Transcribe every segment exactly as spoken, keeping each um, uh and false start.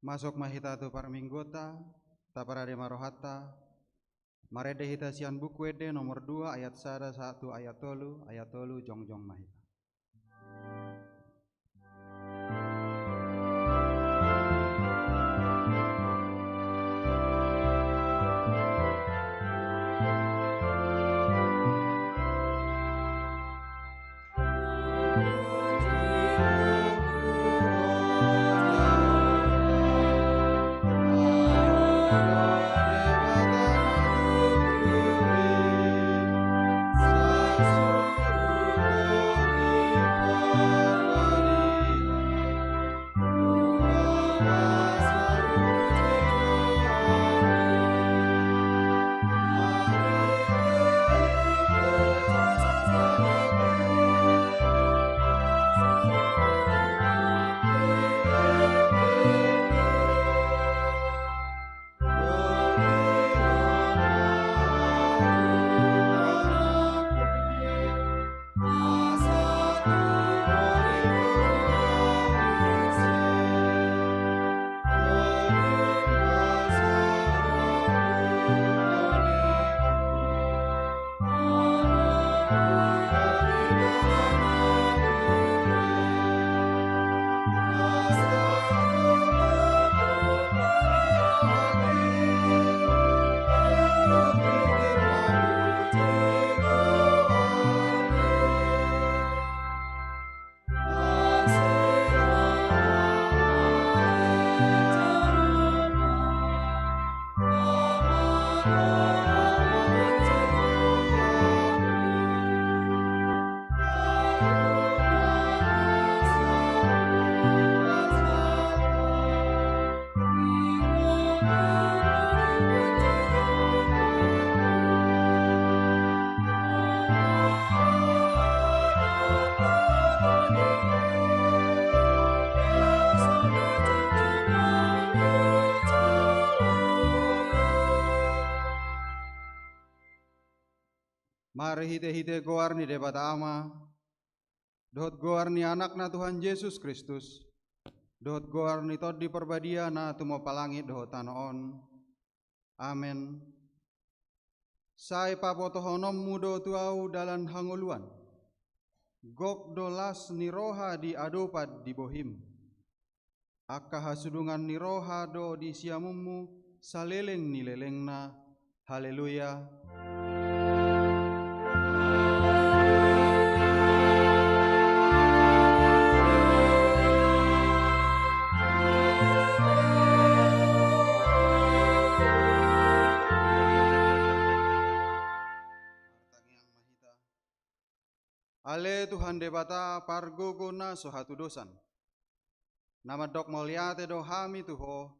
Masuk ma hita tu parmingguonta, taparade ma rohanta, marende hita sian Buku Ende nomor dua ayat sada sahat tu ayat tolu, ayat tolu jongjong ma hita. Marhitehite goar ni Debata Ama, dohot goar ni Anakna Tuhan Jesus Kristus, dohot goar ni Tondi Parbadia na tumompa langit dohot tano on. Amen. Sai pabotohononmu do tu ahu dalan hangoluan. Gok do las ni roha di adopan di bohim. Angka hasudungan ni roha do di siamunmu saleleng ni lelengna. Haleluya. Ale Tuhan Debata, pargogo na so hatudosan, na mandok mauliate do hami tu Ho,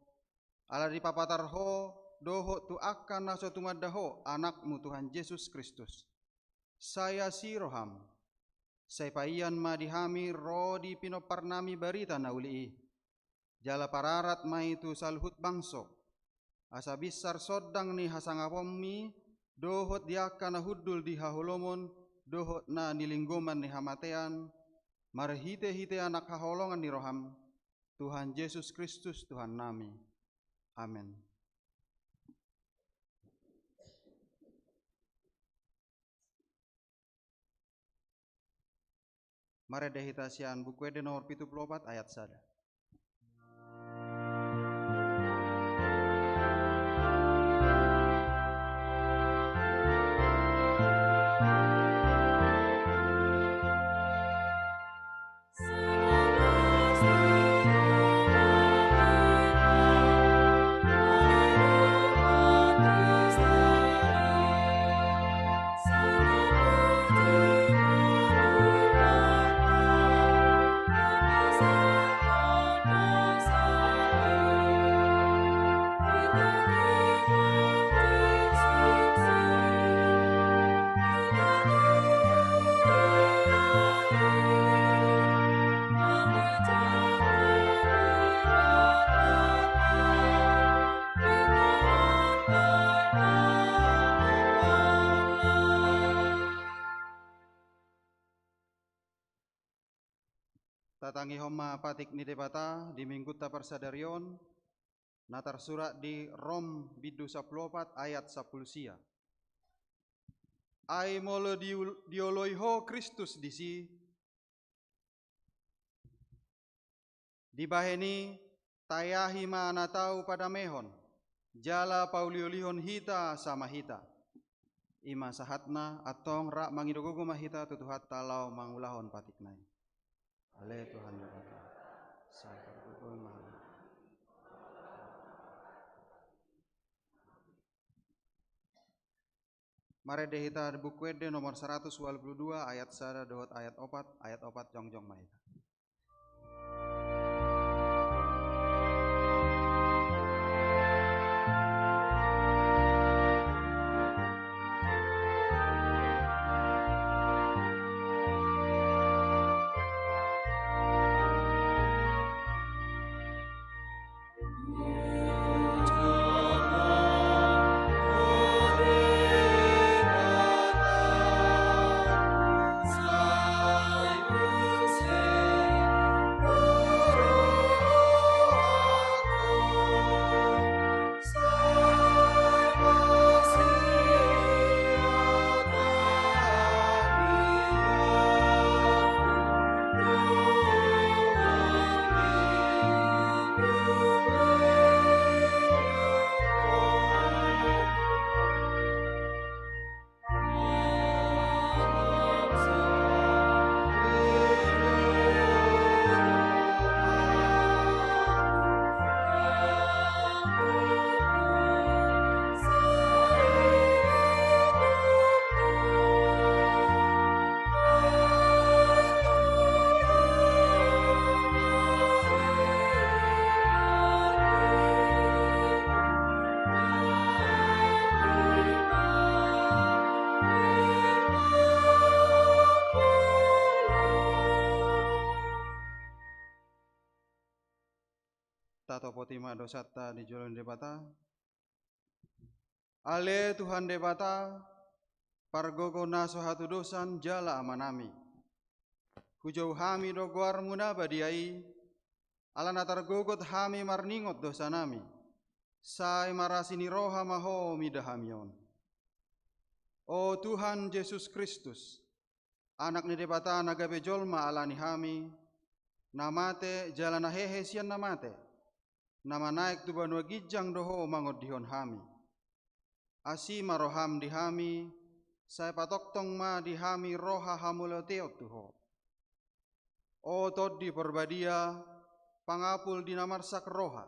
ala dipapatar Ho dohot tu angka na so tumanda Ho, Anakmu Tuhan Jesus Kristus. Sai asi roham, sai paian ma di hami ro di pinomparnami barita na uli i. Jala pararat ma i tu saluhut bangso, asa binsar sondang ni hasangaponmi dohot di angka na hundul di haholomon dohot na nilinggoman ni hamatean, marhitehite Anak haholongan ni roham, Tuhan Jesus Kristus Tuhannami. Amen. Marende hita sian Buku Ende nomor pitu pulu opat ayat sada. Tatangihon ma patik ni Debata di minggunta parsadari on, na tarsurat di Rom bindu sampulu opat ayat sampulu sia. Ai molo diul-, dioloi ho Kristus disi, dibahen i taeahi ma na tau padamehon, jala pauliulihon hita sama hita. I ma sahatna, antong rap mangido gogo ma hita tu Tuhanta laho mangulahon patikna i. Ale Tuhan Debata, sai pargogo ma. Marende hita Buku Ende nomor saratus ualu pulu dua ayat sada dohot ayat opat, ayat opat jongjong ma hita. Tatopoti ma dosanta di jolo ni Debata. Ale Tuhan Debata, pargogo na so hatudosan jala Amanami. Hujou hami do goarmu na badia i, ala na targogot hami marningot dosanami, sai marasi ni roha ma ho mida hami on. O Tuhan Jesus Kristus, Anak ni Debata na gabe jolma ala ni hami, na mate jala na hehe sian na mate, na manaek tu banua ginjang do ho mangondihon hami. Asi ma roham di hami, sai patongtong ma di hami roha hamauliateon tu ho. O Tondi Porbadia, pangapul di na marsak roha,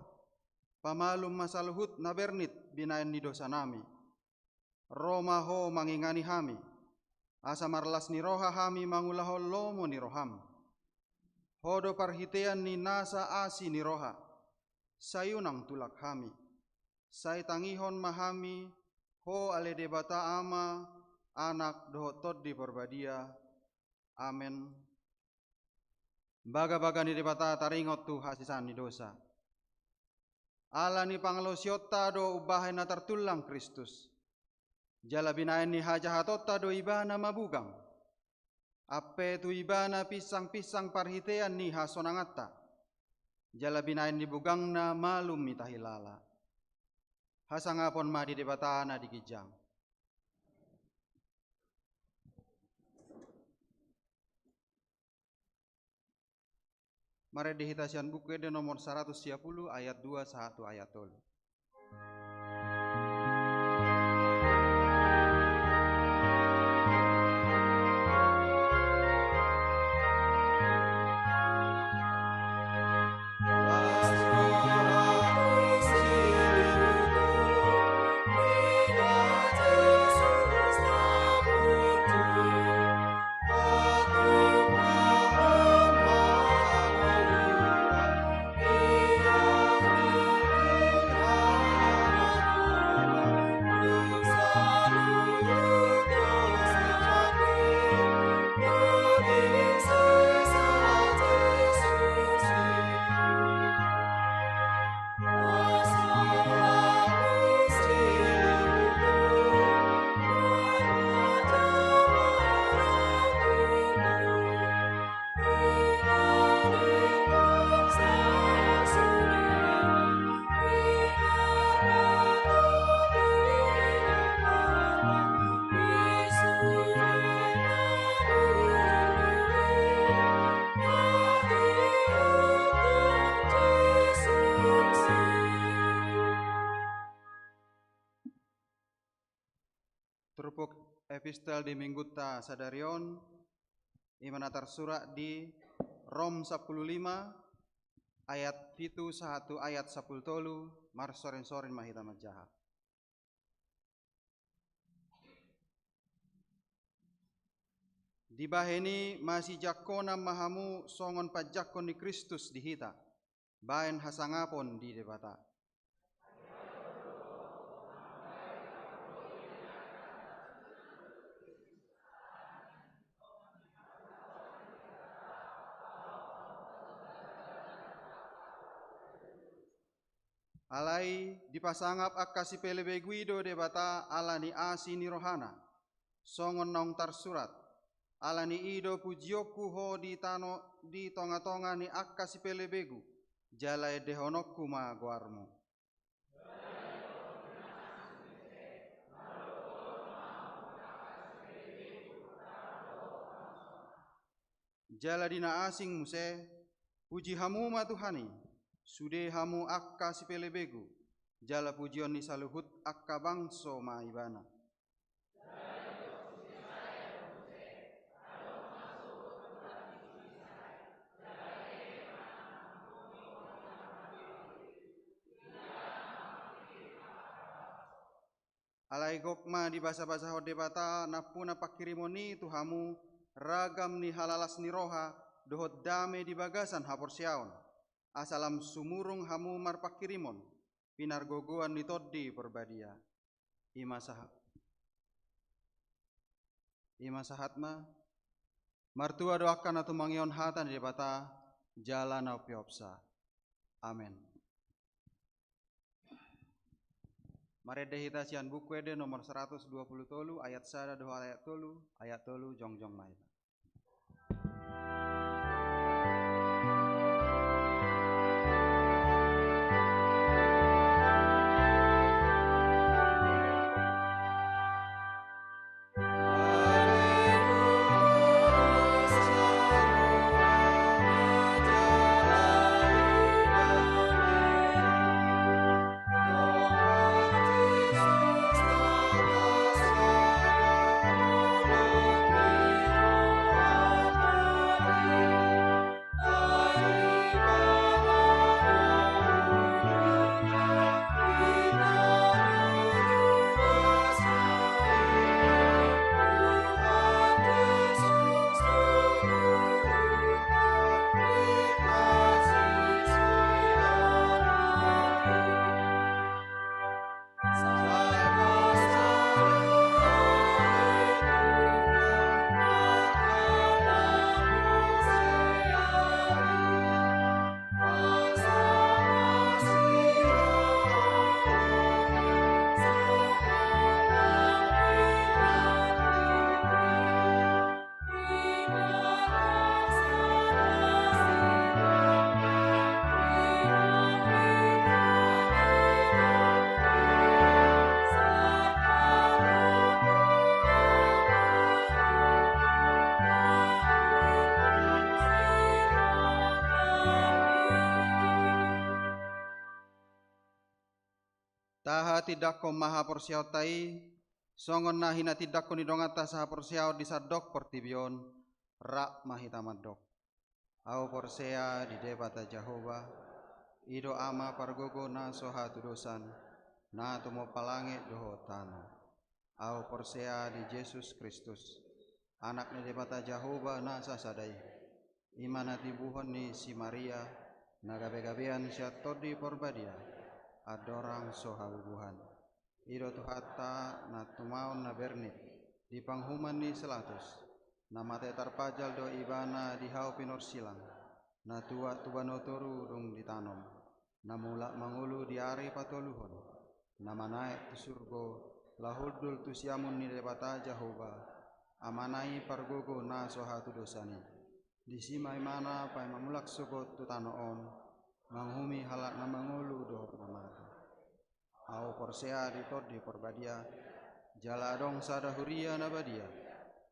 pamalum ma saluhut na bernit binahen ni dosanami. Ro ma ho mangingani hami, asa marlas ni roha hami mangulahon lomo ni roham. Ho do parhitean ni nasa asi ni roha, sai unang tulak hami. Sai tangihon ma hami, ho ale Debata Ama, Anak dohot Tondi Porbadia. Amen. Bagabaga ni Debata taringot tu hasesaan ni dosa. Ala ni pangalaosionta do umbahen na tartullang Kristus. Jala binahen ni hajahatonta do Ibana mabugang. Ampe tu Ibana pinsangpinsang parhitean ni hasonanganta. Jala binahen ni bugangna malum i tahilala. Hasangapon ma di Debata na di ginjang. Marende hita sian Buku Ende nomor saratus sia pulu ayat dua sahat tu ayat tolu. Epistel di minggunta sadari on, i ma na tarsurat di Rom sampulu lima, ayat pitu sahat tu ayat sampulu tolu. Marsorin-sorin ma hita manjaha. Dibahen i masijangkonan ma hamu songon panjangkon ni Kristus di hita, bahen hasangapon di Debata. Alai dipasangap angka sipelebegu i do Debata ala ni asi ni rohana, songon naung tarsurat: Ala ni i do pujionku ho di tano, di tonga-tonga ni angka sipelebegu, jala endehononku ma goarmu. Jala di na asing muse, puji hamu ma Tuhan i, sude hamu angka sipelebegu, jala pujion ni saluhut angka bangso ma Ibana. Alai gok ma dibasabasahon Debata nampuna pangkirimon i tu hamu ragam ni halalas ni roha dohot dame di bagasan haporseaon, asa lam sumurung hamu marpangkirimon, pinargogoan ni Tondi Parbadia. I ma sahat. I ma sahat ma. Martua do angka na tumangihon hata ni Debata, jala na umpeopsa. Amen. Marende hita sian Buku Ende nomor saratus dua pulu tolu, ayat sada dohot ayat tolu, ayat tolu, jongjong ma hita. Tahatindangkon ma haporseaonta i, songon na hinatindangkon ni donganta sahaporseaon di sandok portibi on. Rap ma hita mandok. Ahu porsea di Debata Jahowa, i do Ama pargogo na so hatudosan, na tumompa langit dohot tano. Ahu porsea di Jesus Kristus, Anak ni Debata Jahowa na sasada i, i ma na tibuhon ni si Maria, na gabegabean sian Tondi Parbadia, andorang so habubuhan. I do Tuhanta na tumaon na bernit di panguhuman ni si Pilatus, na mate tarpajal do Ibana di hau pinorsilang, na tuat tu banua toru dung ditanom, na mulak mangolu di ari patoluhon, na manaek tu surgo, laho hundul tu siamun ni Debata Jahowa, Amana i pargogo na so hatudosan i. Disi ma Ibana paima mulak sogot tu tano on, manguhumi halak na mangolu dohot na mate. Ahu porsea di Tondi Parbadia, jala adong sada huria na badia,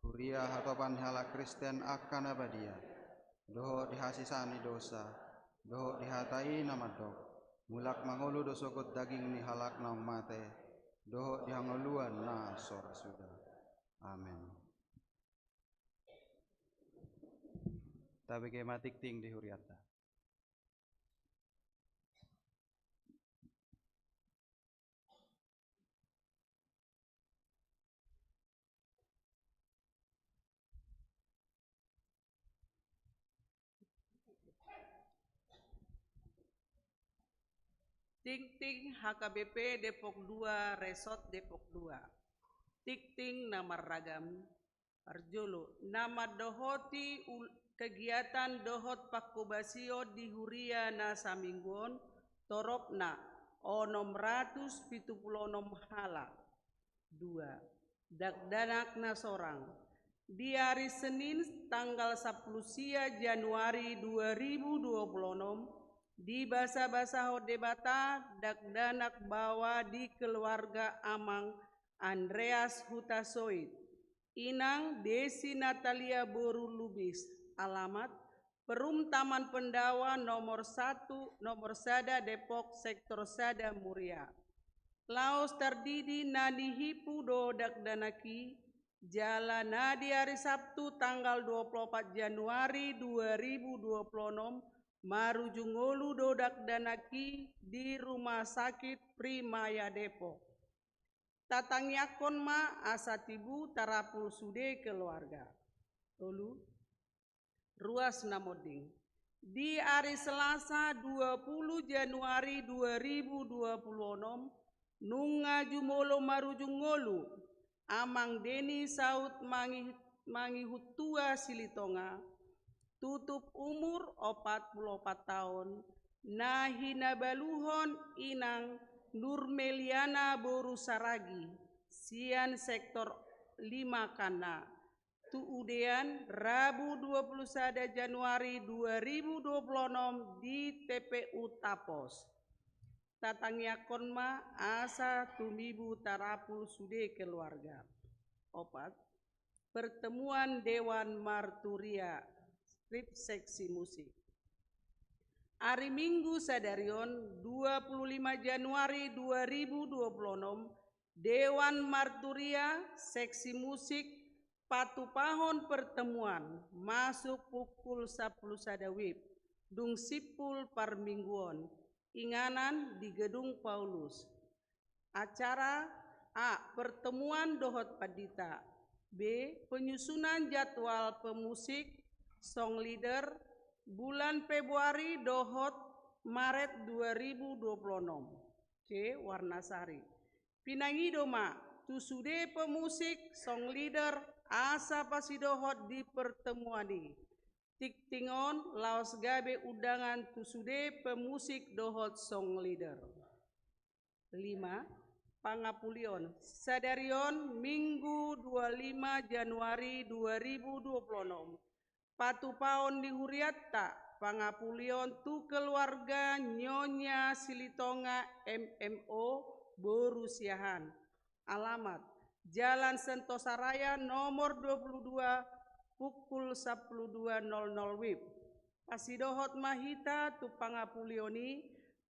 huria hatopan ni halak Kristen angka na badia, dohot di hasesaan ni dosa, dohot di hata i na mandok: Mulak mangolu do sogot daging ni halak naung mate, dohot di hangoluan na so ra suda. Amen. Tabege ma tingting di hurianta. Tingting H K B P Depok dua, Resort Depok dua. Tingting na marragam. Parjolo, na mandohoti ul-, kegiatan dohot pangkobasion di huria na saminggu on, toropna onom ratus pitu pulu onom halak. Dua, dakdanak na sorang. Di ari Senin tanggal sampulu sia Januari dua ribu dua pulu onom, dibasabasahon Debata dakdanak baoa di keluarga Amang Andreas Hutasoit, Inang Desi Natalia boru Lubis, alamat Perum Taman Pendawa nomor satu, nomor sada Depok, sektor sada Muria. Laos tardidi na nihipu do dakdanak i, jala na di ari Sabtu tanggal dua pulu opat Januari dua ribu dua pulu onom, marujung ngolu do dakdanak i di Rumah Sakit Primaya Depok. Tatangiangkon ma asa tibu tarapul sude keluarga. Tolu, ruas na monding. Di ari Selasa dua pulu Januari dua ribu dua pulu onom, nunga jumolo marujung ngolu, Amang Deni Saut Mangi-, Mangihuttua Silitonga, tutup umur opat pulu opat taon, na hinabaluhon Inang Nurmeliana boru Saragi, sian sektor lima Kanna, tu Udean, Rabu dua pulu sada Januari dua ribu dua pulu onom di T P U Tapos. Tatangiangkon ma asa tumibu tarapul sude keluarga. Opat, pertemuan Dewan Marturia, strip seksi musik. Ari Minggu sadari on, dua pulu lima Januari dua ribu dua pulu onom, Dewan Marturia, seksi musik, patupahon pertemuan, masuk pukul sampulu sada wib, dung simpul parmingguon, inganan di Gedung Paulus. Acara A, pertemuan dohot pandita. B, penyusunan jadwal pemusik, song leader, bulan Februari dohot Maret dua ribu dua pulu onom. C, warna sari. Pinangido ma tu sude pemusik, song leader, asa pasidohot di pertemuan i. Tingting on laos gabe undangan tu sude pemusik dohot song leader. Lima, pangapulion. Sadari on Minggu dua lima Januari dua ribu dua pulu onom, patupaon ni hurianta pangapulion tu keluarga Nyonya Silitonga M M O boru Siahaan. Alamat, Jalan Sentosa Raya nomor dua pulu dua, pukul sampulu dua nol nol wib. Pasidohot ma hita tu pangapulion i,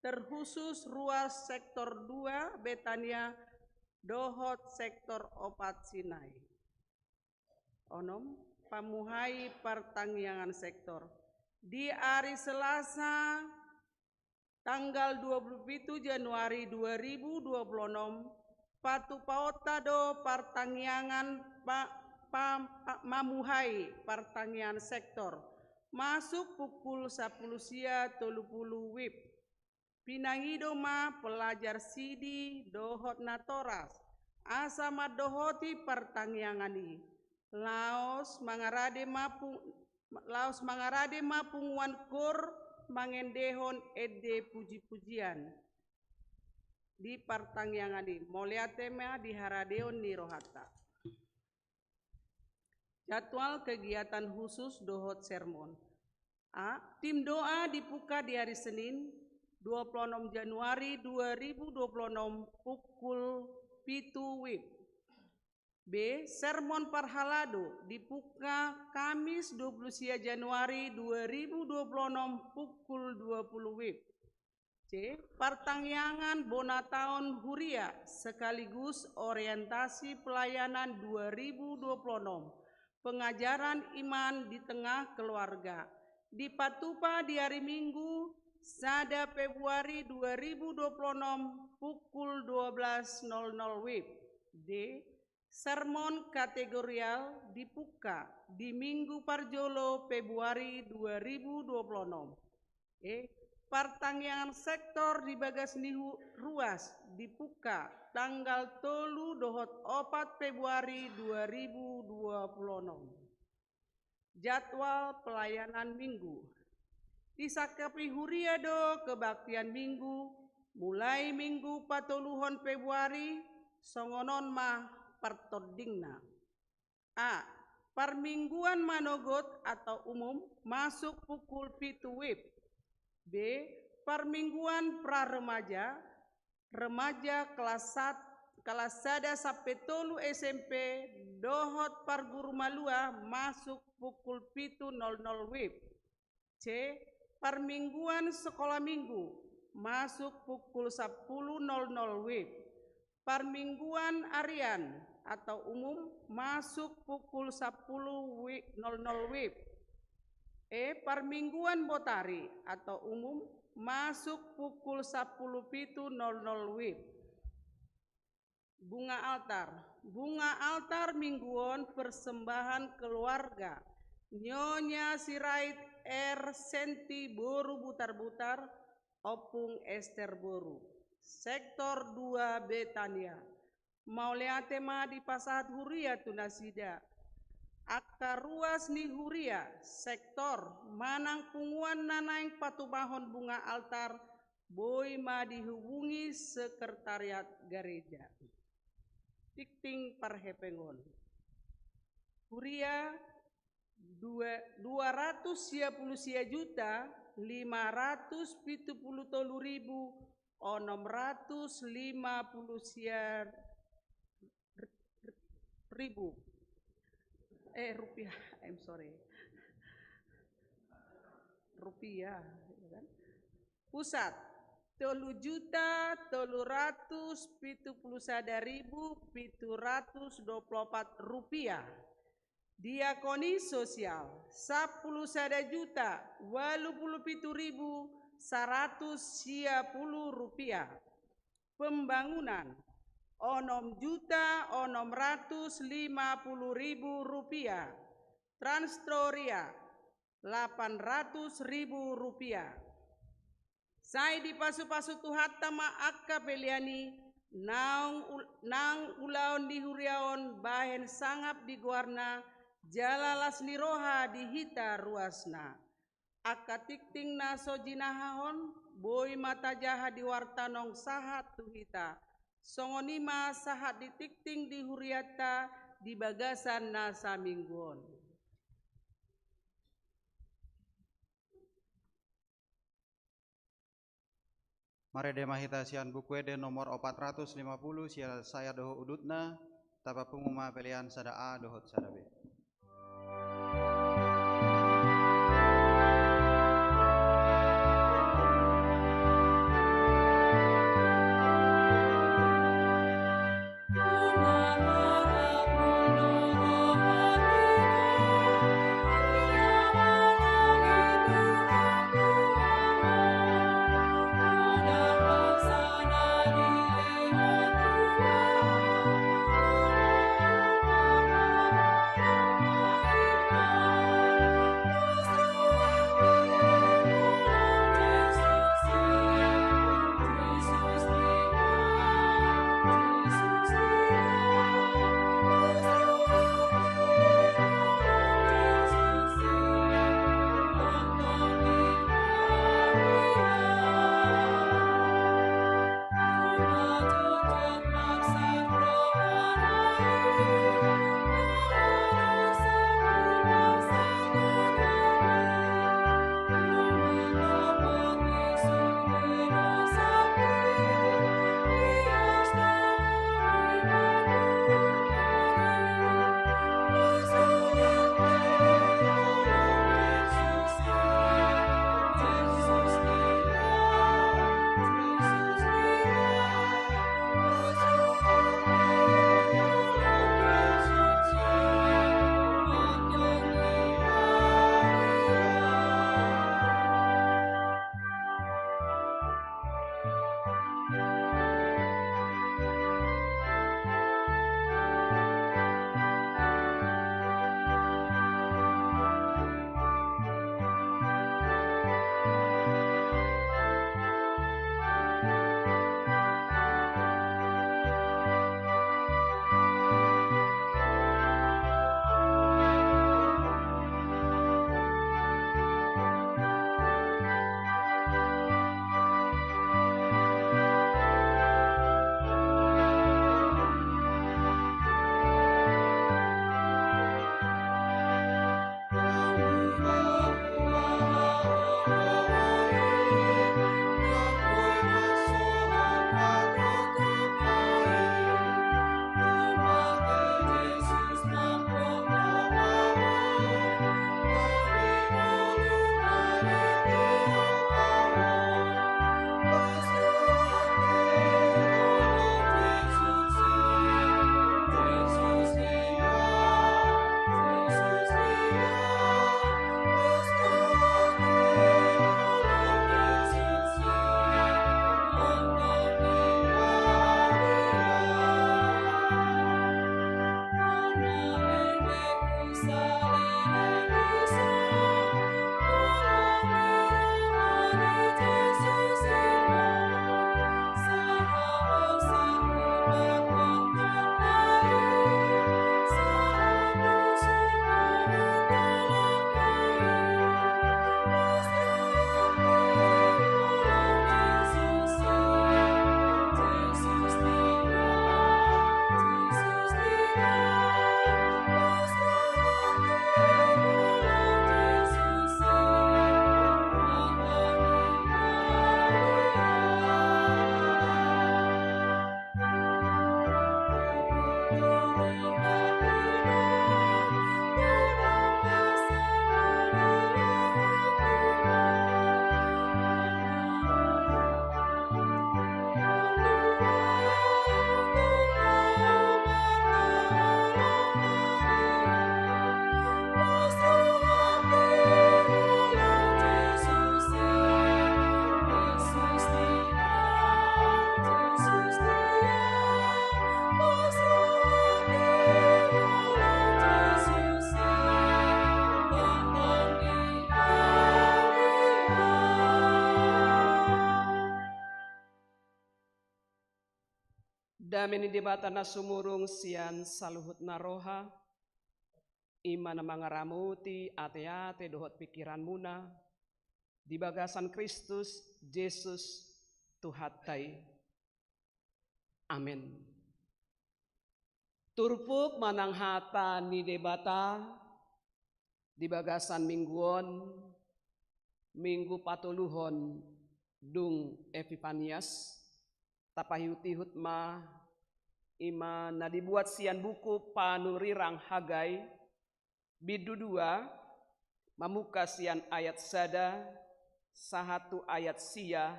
terkhusus ruas sektor dua Betania dohot sektor opat Sinai. Onom, pamuhai partangiangan sektor. Di ari Selasa tanggal dua pulu pitu Januari dua ribu dua pulu onom, patupaonta do partangiangan pa-, pa-, pa-, mamuhai partangiangan sektor, masuk pukul sampulu sia tolu pulu wib. Pinangido ma pelajar sidi dohot natoras, asa mandohoti partangiangan i. Laos mangarade ma pu-, laos mangarade ma punguan koor mangendehon ende puji-pujian di partangiangan i. Mauliate ma di haradeon ni rohanta. Jadwal kegiatan khusus dohot sermon. A, tim doa dibuka di ari Senin, dua pulu onom Januari dua ribu dua pulu onom, pukul pitu wib. B, sermon parhalado dibuka Kamis dua pulu sia Januari dua ribu dua pulu onom, pukul dua pulu wib. C. Partangiangan bona taon huria sekaligus orientasi pelayanan dua ribu dua puluh enam, pengajaran iman di tengah keluarga, dipatupa di hari Minggu, sada Februari dua ribu dua puluh enam, pukul dua belas nol nol W I B. D. Sermon kategorial dipungka di Minggu parjolo Februari dua ribu dua puluh enam. E. Partangiangan sektor di bagas ni hu-, ruas dipungka tanggal tolu dohot opat Februari dua ribu dua puluh enam. Jadwal pelayanan Minggu. Disangkapi huria do kebaktian Minggu, mulai Minggu patoluhon Februari, songon on ma partordingna. A. Parmingguan manogot atau umum masuk pukul pitu W I B. B. Parmingguan pra remaja, remaja kelas sat-, kelas sada sampe tolu S M P dohot parguru malua masuk pukul pitu nol nol W I B. C. Parmingguan sekolah minggu masuk pukul sepuluh nol nol W I B. Parmingguan harian atau umum masuk pukul sepuluh wi-, nol nol W I B. E. Parmingguan botari atau umum masuk pukul sepuluh pitu nol nol W I B. Bunga altar. Bunga altar minggu on persembahan keluarga Nyonya Sirait R Senti boru Butarbutar, Ompung Ester boru. Sektor dua Betania. Mauliate ma dipasahat huria tu nasida. Angka ruas ni huria, sektor, manang punguan na naeng patumahon bunga altar, boi ma dihubungi sekretariat gareja. Tingting parhepeng on. Huria dua, dua ratus sia pulu sia juta lima ratus pitu pulu tolu ribu onom ratus lima pulu sia ribu. Eh, rupiah, I'm sorry. Rupiah, ya kan? Pusat, tolu juta tolu ratus pitu pulu sada ribu pitu ratus dua pulu opat rupiah. Diakoni sosial, sampulu sada juta ualu pulu pitu ribu saratus sia pulu rupiah. Pembangunan, onom juta onom ratus lima pulu ribu rupiah. Transitoria, lapan ratus ribu rupiah. Sai dipasupasu Tuhanta ma angka pelean i, naung ul-, nang ulaon ni huria on bahen sangap di goarna, jala las ni roha di hita ruasna. Angka tingting na so jinahahon, boi ma tajaha di warta naung sahat tu hita. Songon i ma sahat di tingting di hurianta di bagasan na saminggu on. Marende ma hita sian Buku Ende nomor opat ratus lima pulu, sian saya dohot udutna, tapapungu ma pelean sada A dohot sada B. Dame ni Debata na sumurung sian saluhutna roha, i ma na mangaramoti ateate dohot pingkiranmuna di bagasan Kristus Jesus Tuhanta i. Amen. Turpuk ma nang hata ni Debata di bagasan minggu on, minggu patoluhon dung Epipanias, tapaihutihut ma i ma na dibuat sian buku Panurirang Hagai, bindu dua, mamungka sian ayat sada sahat tu ayat sia,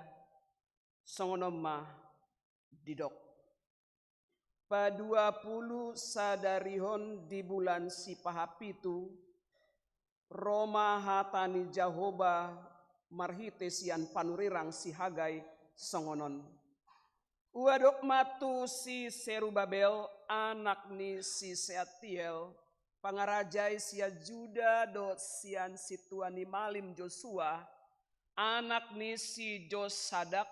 songon on ma didok. Paduapulusadarihon di bulan sipahapitu, ro ma hata ni Jahowa marhite sian panurirang si Hagai songon on. Huadop ma tu si Serubabel, anak ni si Sealtiel, pangarajai sian Juda dohot sian sintua ni malim Josua, anak ni si Josadak,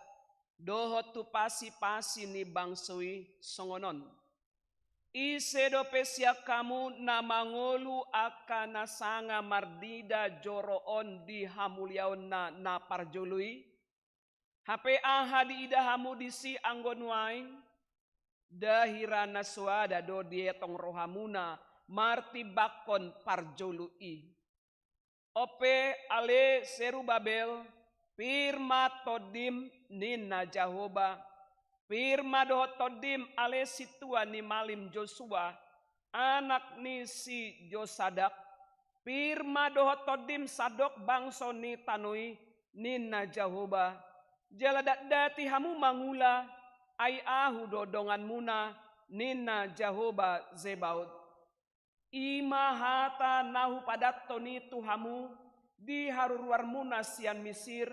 dohot tu pasipasi ni bangso i songon on. Ise dope sian hamu na mangolu angka na sanga marnida joro on di hamuliaonna na parjolo i? Hape aha diida hamu disi anggo nuaeng? Nda hira na soada do dietong rohamuna martimbangkon parjolo i? Onpe ale Serubabel, pir ma tondim, ninna Jahowa. Pir ma dohot tondim ale sintua ni malim Josua, anak ni si Josadak. Pir ma dohot tondim sandok bangso ni tano i, ninna Jahowa. Jala datdati hamu mangula, ai Ahu do donganmuna, ninna Jahowa Zebaot. I ma hata na hupadanhon i tu hamu di haruruarmuna sian Misir,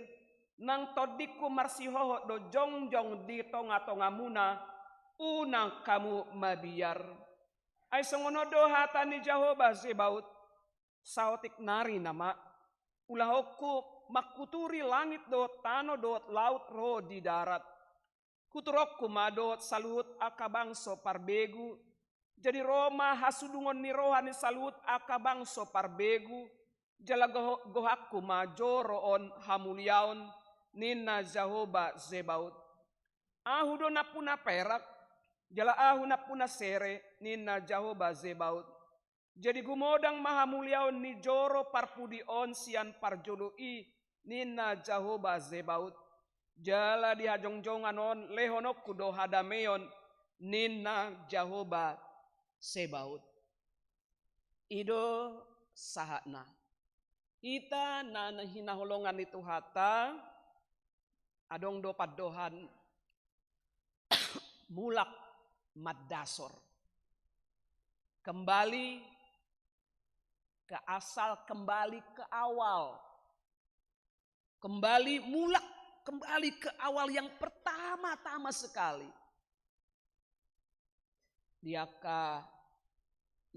nang tondingku marsihohot do jongjong di tongatongamuna, unang hamu mabiar. Ai songon on do hata ni Jahowa Zebaot, saotik nari nama, ulahonku mangkuturi langit dohot tano dohot laut ro di darat. Huturonku ma dohot saluhut angka bangso parbegu, jadi ro ma hasudungon ni roha ni saluhut angka bangso parbegu, jala goho-, gohanku ma joro on hamuliaon, ninna Jahowa Zebaot. Ahu do nampuna perak, jala Ahu nampuna sere, ninna Jahowa Zebaot. Jadi gumodang ma hamuliaon ni joro parpudi on sian parjolo i, ninna Jahowa Zebaot. Jala di hajongjongan on lehononku do hadameon, ninna Jahowa Zebaot. I do sahatna. Hita na hinaholongan ni Tuhanta, adong do pandohan mulak mandasor. Kembali ke asal, kembali ke awal. Kembali mulak, kembali ke awal yang pertama-tama sekali. Di angka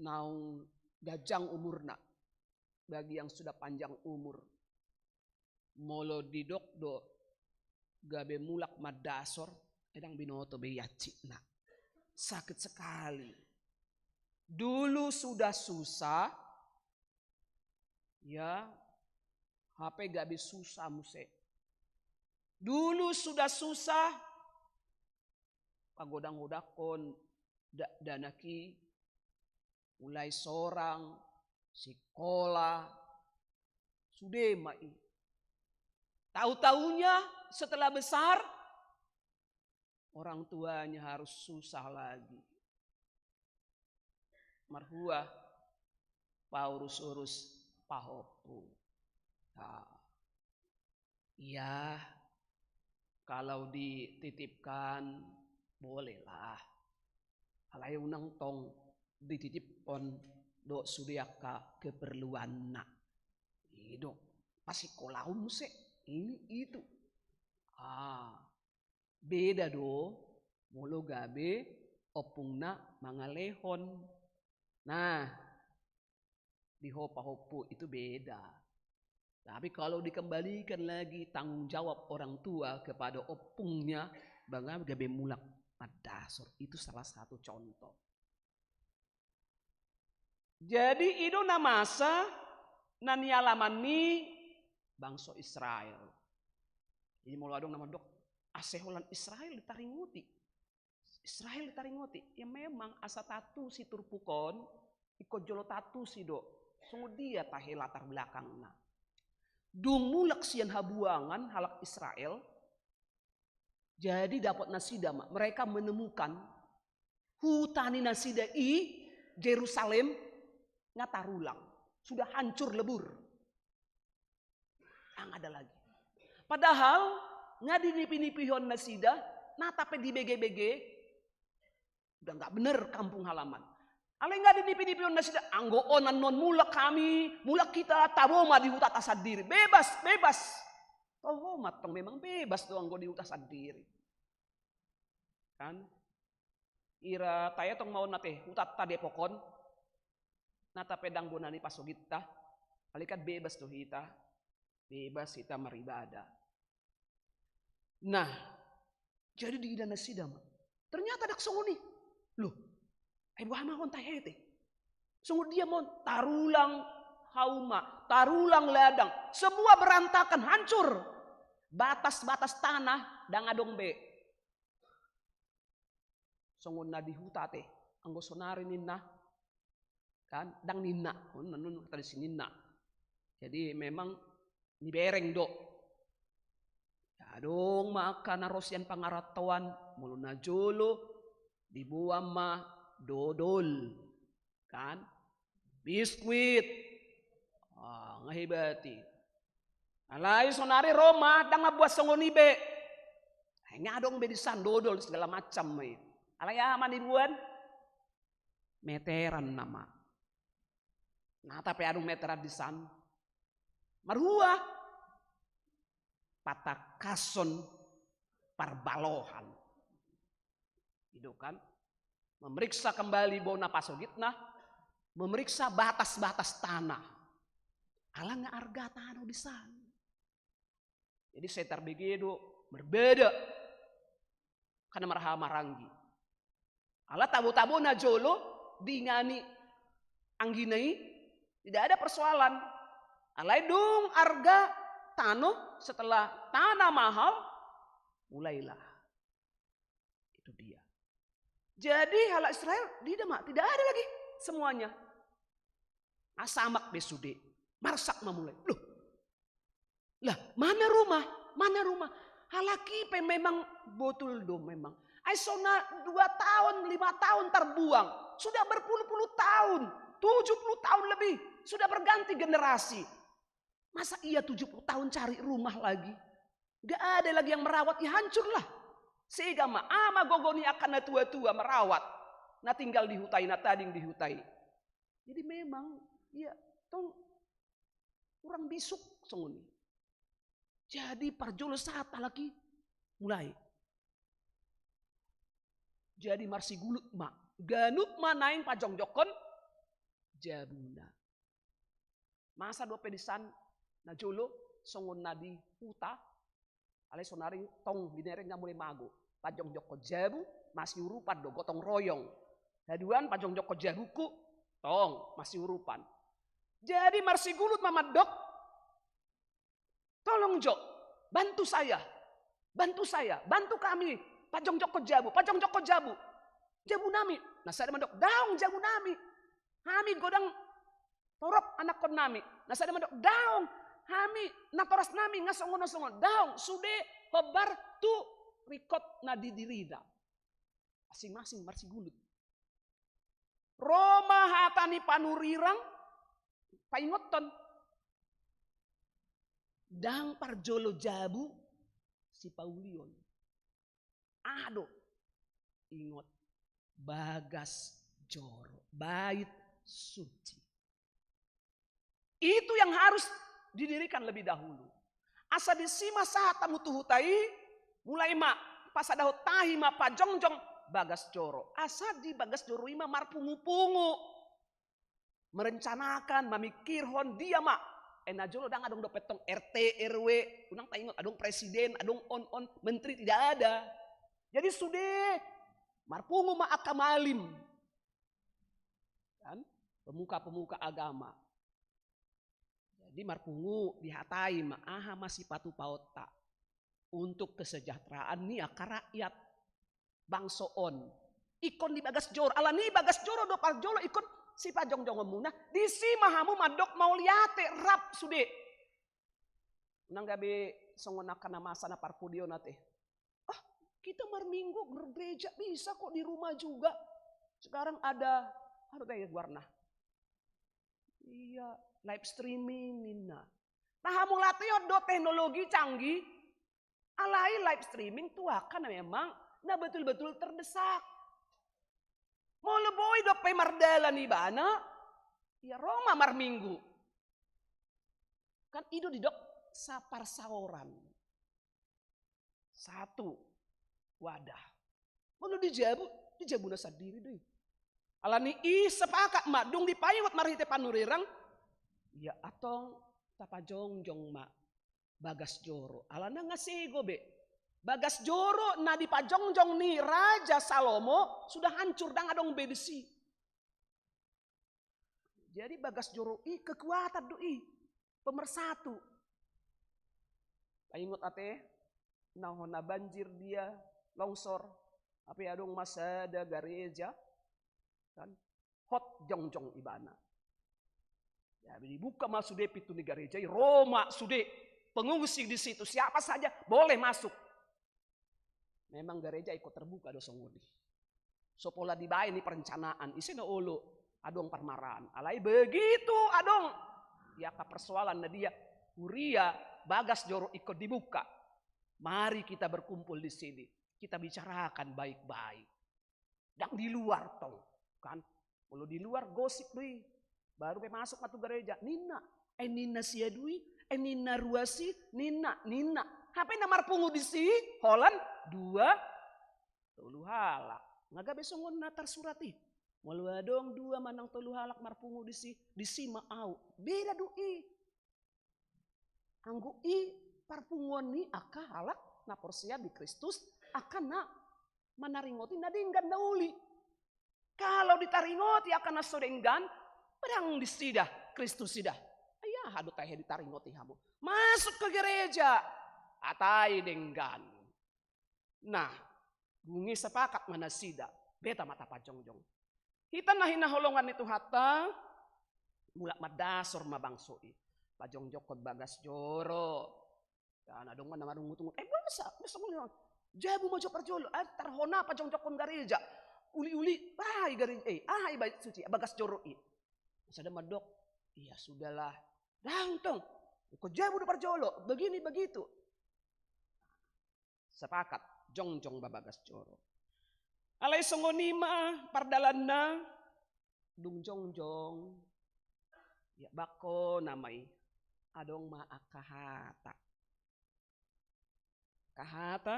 naung ganjang umurna, bagi yang sudah panjang umur. Molo didok do gabe mulak mandasor, ndang binoto be i ancitna. Sakit sekali. Dulu sudah susah, ya, hape gabe susah muse. Dulu sudah susah, pagodang-godanghon dakdanak i, mulai sorang, sikola, sude ma i. Tahu-tahunya setelah besar, orang tuanya harus susah lagi. Marhua paurus-urus pahompu. Nah, ya, kalau dititipkan, bolehlah. Alai unang tong dititiphon dohot sude angka keperluanna. I do, pasikolahon muse, ini, itu. Ah, beda do molo gabe ompungna mangalehon. Nah, di ho pahompu itu beda. Tapi kalau dikembalikan lagi tanggung jawab orang tua kepada ompungnya, bangga gabe mulak Ad-Dashur. Itu salah satu contoh. Jadi i do na masa na nialaman ni bangso Israel. Jadi molo adong na mandok, asa holan Israel ditaringoti. Israel ditaringoti. Ya memang asa tatusi turpuk on, ingkon jolo tatusi do. Songon dia tahe latar belakangna. Dung mulak sian habuangan halak Israel, jadi dapot nasida ma, mereka menemukan huta ni nasida i Jerusalem nga tarulang, sudah hancur lebur. Ndang ada lagi. Padahal nga dinipinipihon nasida, nata pe dibege-bege, udah nggak bener kampung halaman. Alai nga dinipinipihon nasida, anggo on annon mulak hami, mulak hita, tabo ma di hutata sandiri. Bebas, bebas. Toho ma tong memang bebas do anggo di huta sandiri. Kan? Ira taetong ma on ate, hutanta Depok on. Nata pe ndang bona ni pasogitta. Alai kan bebas do hita. Bebas hita maribada. Nah, jadi diida nasida ma. Ternyata ndang songon i. Loh, ai boha ma on tahete? Songon dia ma on, tarulang hauma, tarulang ladang, semua berantakan, hancur. Batas-batas tanah ndang adong be. Songon na di huta ate, anggo sonari ninna, kan, ndang ninna, on annon huta di sininna. Jadi memang nibereng do. Adong ma angka na ro sian pangarantoan, molo na jolo diboan ma dodol, kan, biskuit. Ah, nga hebat i. Alai sonari ro ma ndang mamboan songon i be. Ai nga adong be disan dodol segala macam ma i. Alai aha ma niboan? Meteran nama. Nata pe adong meteran disan. Marhua patangkashon parbalohan. I do kan? Memeriksa kembali bona pasogitna, memeriksa batas-batas tanah. Ala nga arga tano disan. Jadi sai tarbege do marbeda. Karena marhaha maranggi. Ala tabo-tabo na jolo diingani anggina i, tidak ada persoalan. Alai dung arga tano, setelah tanah mahal, mulailah. Itu dia. Jadi halak Israel diida ma, tidak ada lagi semuanya. Asamak be sude. Marsak ma mulai. Loh. Lah, mana rumah? Mana rumah? Halak i pe memang botul do memang. Ai sona dua tahun, lima tahun terbuang. Sudah berpuluh-puluh tahun. Tujuh puluh tahun lebih. Sudah berganti generasi. Masa ia tujuh puluh tahun cari rumah lagi? Nggak ada lagi yang merawat, ya hancurlah. Sega ma, aha ma gogo ni angka na tua-tua merawat na tinggal di huta i, na tading di huta i. Jadi memang, ya, tong kurang bisuk songon i. Jadi parjolo sahat halak i mulai. Jadi marsigulut ma, ganup ma naeng pajongjongkon jabuna. Masa dope disan na jolo songon na di huta, alai sonari tong binereng nga mulai mago. Pajongjongkon jabu, masiurupan do gotong royong. Haduan pajongjongkon jabungku, tong masiurupan. Jadi marsigulut ma mandok, tolong jo, bantu saya, bantu saya, bantu kami, pajongjongkon jabu, pajongjongkon jabu. Jabu nami, na sada mandok, daong jabu nami. Hami godang torop anakkon nami. Na sada mandok, daong, hami natoras nami nga songon on songon on. Daong, sude hombar tu ringkot na di dirina. Masing-masing marsigulut. Ro ma hata ni panurirang, paingothon. Ndang parjolo jabu sipaulion. Aha do? Ingot, bagas joro, bait suci. Itu yang harus didirikan lebih dahulu. Asa disi ma sahat hamu tu huta i, mulai ma pasadahon tahi ma pajongjong bagas joro. Asa di bagas joro i ma marpungupungu. Merencanakan, mamikirhon, dia ma. Eh, na jolo ndang adong dope tong R T, R W, unang taingot, adong presiden, adong on, on, menteri, tidak ada. Jadi sude Marpungu ma angka malim. Kan? Pemuka-pemuka agama. Jadi marpungu dihatai ma aha ma sipatupaonta untuk kesejahteraan ni angka rakyat bangso on. Ingkon di bagas joro, alani bagas joro do parjolo ingkon sipajongjongonmuna, disi ma hamu mandok mauliate rap sude. Unang gabe songon angka na masa na parpudi on ate. Ah, kita marminggu ger-, gereja bisa kok di rumah juga. Sekarang ada, aduh tadi warna. Iya, live streaming ninna. Nah, hamu latihon do teknologi canggih. Alai live streaming tu angka na memang na betul-betul terdesak. Molo boi dope mardalan ibana, ya ro ma marminggu. Kan i do didok saparsaoran. Satu wadah. Molo di jabu, di jabuna sandiri do i. Alani i sepakat ma dung dipaingot marhite panurirang, ya antong tapajongjong ma bagas joro. Alana nga sego be. Bagas joro na dipajongjong ni Raja Salomo sudah hancur, ndang adong be disi. Jadi bagas joro i kekuatan do i. Pemersatu. Paingot ate, na hona banjir dia, longsor, hape adong ma sada gareja, kan? Hot jongjong ibana. Jadi dibuka ma sude pintu ni gareja i, ro ma sude pengungsi di situ, siapa saja boleh masuk. Memang gareja ingkon terbuka do songon i. So pola dibaen i perencanaan, ise na olo adong parmaraan. Alai begitu adong, ya, angka persoalan na dia, huria bagas joro ingkon dibuka. Mari kita berkumpul di sini, kita bicarakan baik-baik. Ndang di luar tong, kan? Molo di luar gosip do i. Baru pe masuk ma tu gareja, ninna, eh ninna si Adui, eh ninna Ruas i, ninna, ninna. Hape na marpungu disi, holan dua, tolu halak. Nga gabe songon na tarsurat i. Molo adong dua manang tolu halak marpungu disi, disi ma au. Beda do i. Anggo i parpunguan ni angka halak na porsea di Kristus, angka na manaringoti na denggan na uli. Kalau ditaringoti angka na so denggan, pedang disida, Kristus ida. Ai aha do tahe ditaringoti hamu? Masuk ke gereja, hatai denggan. Nah, dung i sepakat ma nasida, beta ma tapajongjong. Hita na hinaholongan ni Tuhanta, mulak mandasor ma bangso i. Pajongjongkon bagas joro. Ya, na adong ma na marungut-ungut. Eh, masa, masa ngomong, jabu ma jo parjolo, ah, tarhona pajongjongkon gareja. Uli-uli, ah, i gareja, eh, ah, i bagas suci, bagas joro i. Sada mandok, iya sudahlah. Ndang tong. Ingkon jabu do parjolo, begini begitu. Sepakat, jongjong ma bagas joro. Alai songon i ma pardalanna, dung jongjong, ya bangko nama i, adong ma angka hata. Angka hata,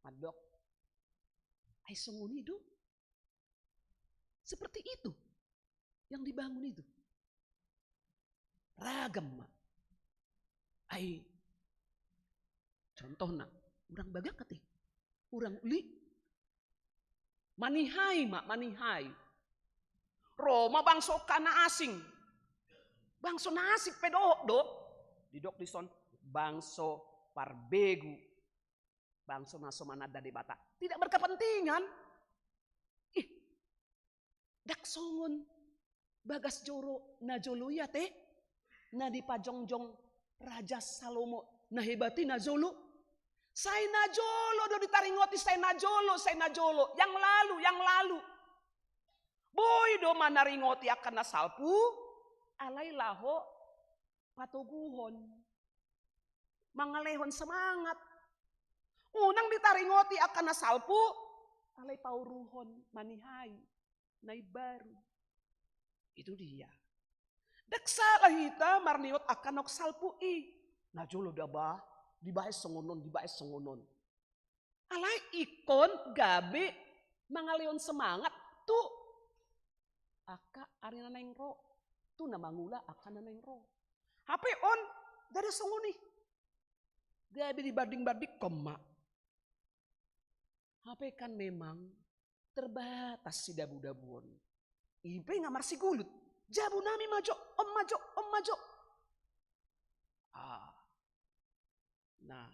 mandok, ai songon i do. Seperti itu yang dibangun itu. Ragam ma. Ai, contohna, hurang bagak ate. Hurang uli. Manihai ma, manihai. Ro ma bangso angka na asing. Bangso na asing pe dohot do. Didok dison, bangso parbegu. Bangso na so mananda Debata. Tidak berkepentingan. Ih, ndang songon bagas joro na jolo i ate, na dipajongjong Raja Salomo na hebat i na jolo. Sai na jolo do ditaringoti, sai na jolo, sai na jolo. Yang lalu, yang lalu. Boi do manaringoti angka na salpu, alai laho patoguhon, mangalehon semangat. Unang ditaringoti angka na salpu, alai pauruhon, manihai na imbaru. Itu dia. Ndang salah hita marningot angka naung salpu i. Na jolo do ba, dibaen songon on, dibaen songon on. Alai ingkon gabe mangalehon semangat tu angka ari na naeng ro, tu na mangula angka na naeng ro. Hape on, ndada songon i. Gabe dibanding-bandingkon ma. Hape kan memang terbatas sidabu-dabu on. I pe nga marsigulut. Jabu nami ma jo, on ma jo, on ma jo. Ah. Nah.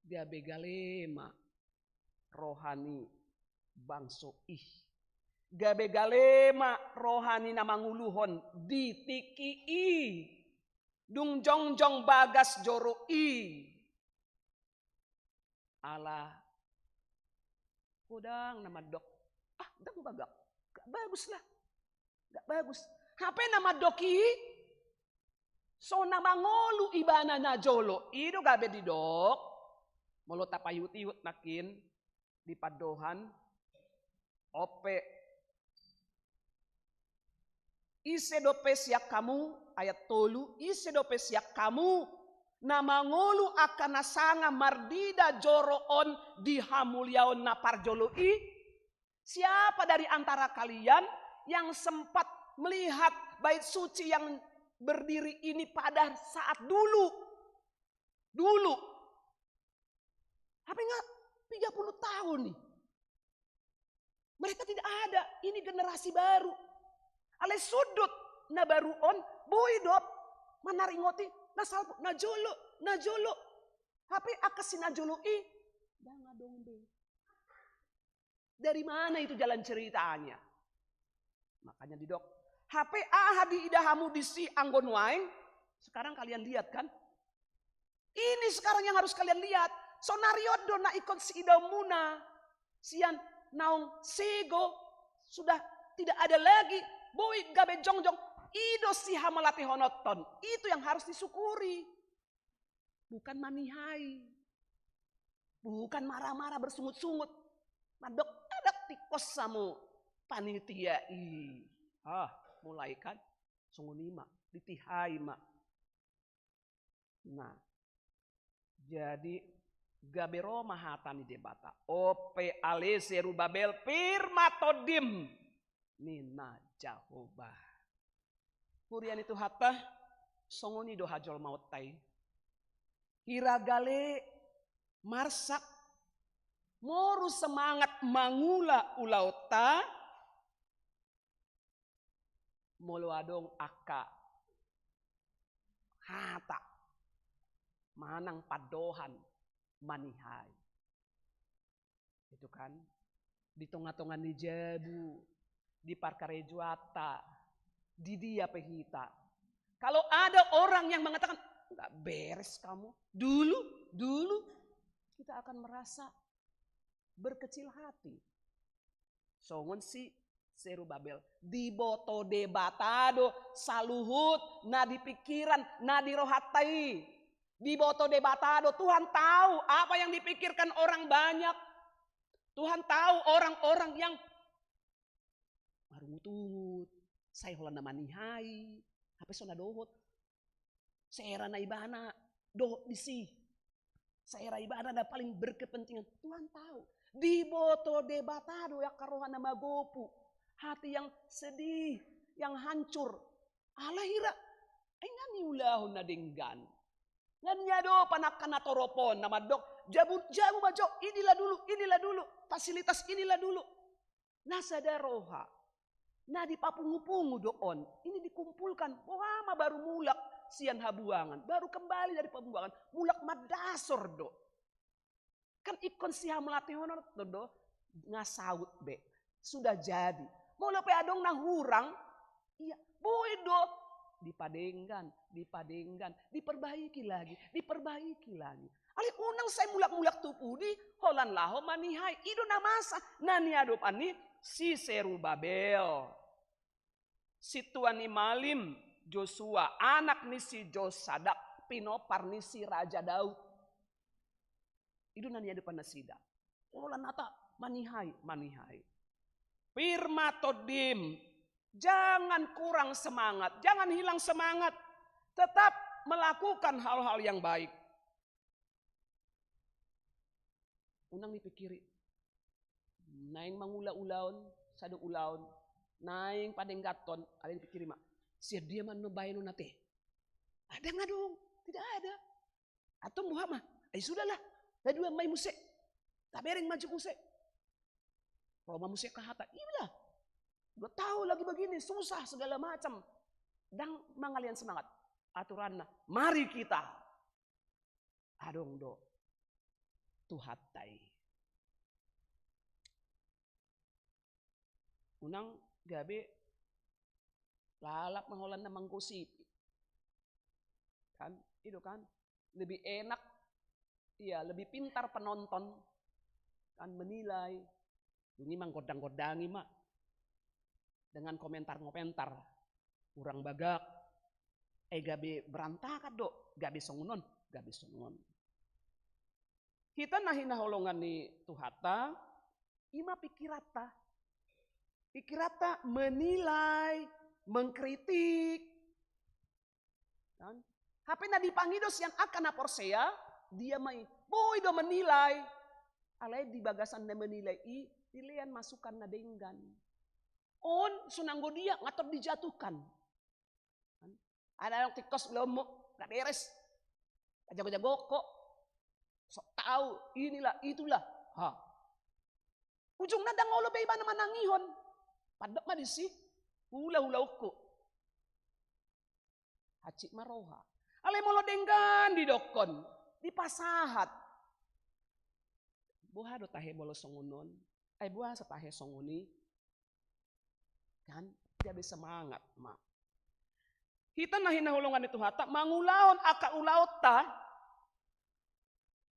Gabe gale ma roha ni bangso i. Gabe gale ma roha ni na manguluhon di tingki i. Dung jongjong bagas joro i. Ala godang na mandok, ah, ndang bagak, gak bagus lah, gak bagus. Hape na mandok i, so na mangolu ibana na jolo i do gabe didok. Molo tapaihut-ihut nangkin di pandohan, on pe. Ise dope sian hamu, ayat tolu, ise dope sian hamu na mangolu angka na sanga mardida joro on di hamuliaon na parjolo i? Siapa dari antara kalian yang sempat melihat bait suci yang berdiri ini pada saat dulu? Dulu. Hape nga tiga puluh tahun nih. Mereka tidak ada, ini generasi baru. Alai sundut na baru on, boi do manaringoti na salpu, na jolo, na jolo. Hape angka si na jolo i, ndang adong be. Dari mana itu jalan ceritanya? Makanya didok, hape aha diida hamu disi anggo nuaeng, sekarang kalian lihat kan? Ini sekarang yang harus kalian lihat. Sonari on do na ingkon siidaonmuna. Sian naung sego, sudah tidak ada lagi, boi gabe jongjong. I do sihamauliatehononhon. Itu yang harus disyukuri. Bukan manihai. Bukan marah-marah bersungut-sungut. Mandok, adong tingkos hamu panitia i. Ah, mulai kan? Songon i ma, ditihai ma. Nah, jadi gabe ro ma hata ni Debata. On pe ale Serubabel, pir ma tondim, ninna Jahowa. Huria ni Tuhanta, songon i do hajolmaonta i. Hira gale marsak, moru semangat mangula ulaonta, molo adong angka hata manang pandohan manihai. Itu kan, di tonga-tonga ni jabu, di parkarejoanta, di dia pe hita. Kalau ada orang yang mengatakan, "Nggak beres kamu, dulu, dulu," kita akan merasa berkecil hati. Songon si Serubabel, diboto Debata do saluhut na di pingkiran, na di rohanta i. Diboto Debata do, Tuhan tahu apa yang dipikirkan orang banyak. Tuhan tahu orang-orang yang marungut-ungut, sai holan na manihai, hape so na dohot. Sera na ibana dohot disi. Sera ibana na paling berkepentingan. Tuhan tahu. Diboto Debata do angka roha na magopu. Hati yang sedih, yang hancur. Ala hira, ai nga niulahon na denggan. Nga niadopan angka na torop on, na mandok, jabu, jabu ma jo, inilah dulu, inilah dulu, fasilitas inilah dulu. Na sada roha, na dipapungu-pungu do on, ini dikumpulkan, boha ma baru mulak sian habuangan, baru kembali dari pembuangan, mulak mandasor do. Kan ingkon sihamauliatehononhon do, nga saut be. Sudah jadi. Molo pe adong na hurang, iya, boi do. Dipadenggan, dipadenggan, diperbaiki lagi, diperbaiki lagi. Alai unang sai mulak-mulak tu pudi, holan laho manihai. I do na masa, na niadopan ni si Serubabel. Sintua ni malim Josua, anak ni si Josadak, pinompar ni si Raja Daud. I do na niadopan nasida. Holan hata manihai, manihai. Pir ma tondim, jangan kurang semangat, jangan hilang semangat. Tetap melakukan hal-hal yang baik. Unang dipikiri. Naeng mangula ulaon, sada ulaon, naeng padengganhon, alai dipikiri ma, sian dia ma annon baenon ate? Ndang adong, tidak ada. Antong boha ma? Ai sudahlah, na dua ma i muse. Tabereng ma jo muse. Ro ma muse angka hata, ilah. Dua tahun lagi begini, susah segala macam. Ndang mangalian semangat. Aturanna, mari kita. Adong do Tuhanta i. Unang gabe lalap ma holan na manggosipi. Kan? I do kan? Lebih enak, iya, lebih pintar penonton kan menilai. Dung i manggondang-gondangi ma dengan komentar-ngomentar. Kurang bagak. Eh, gabe berantakan do, gabe songon on, gabe songon on. Hita na hinaholongan ni Tuhanta, i ma pikiranta. Pikiranta menilai, mengkritik. Kan? Hape na dipangido sian angka na porsea, dia ma i. Boi do menilai. Alai di bagasan na menilai i, dilean masukan na denggan. On, so nanggo dia, nga tor dijatuhkan. Kan? Ada orang tikos belum, nggak beres. Jago-jago kok. Sok tahu, inilah, itulah. Ha. Ujungna ndang olo be ibana manangihon. Pandok ma disi. Hula-hula ukku. Hansit ma roha. Alai molo denggan didokkon, dipasahat. Boha do tahe molo songon on? Ai boha so tahe songon i? Kan? Gabe semangat ma. Hita na hinaholongan ni Tuhanta, mangulahon angka ulaonta,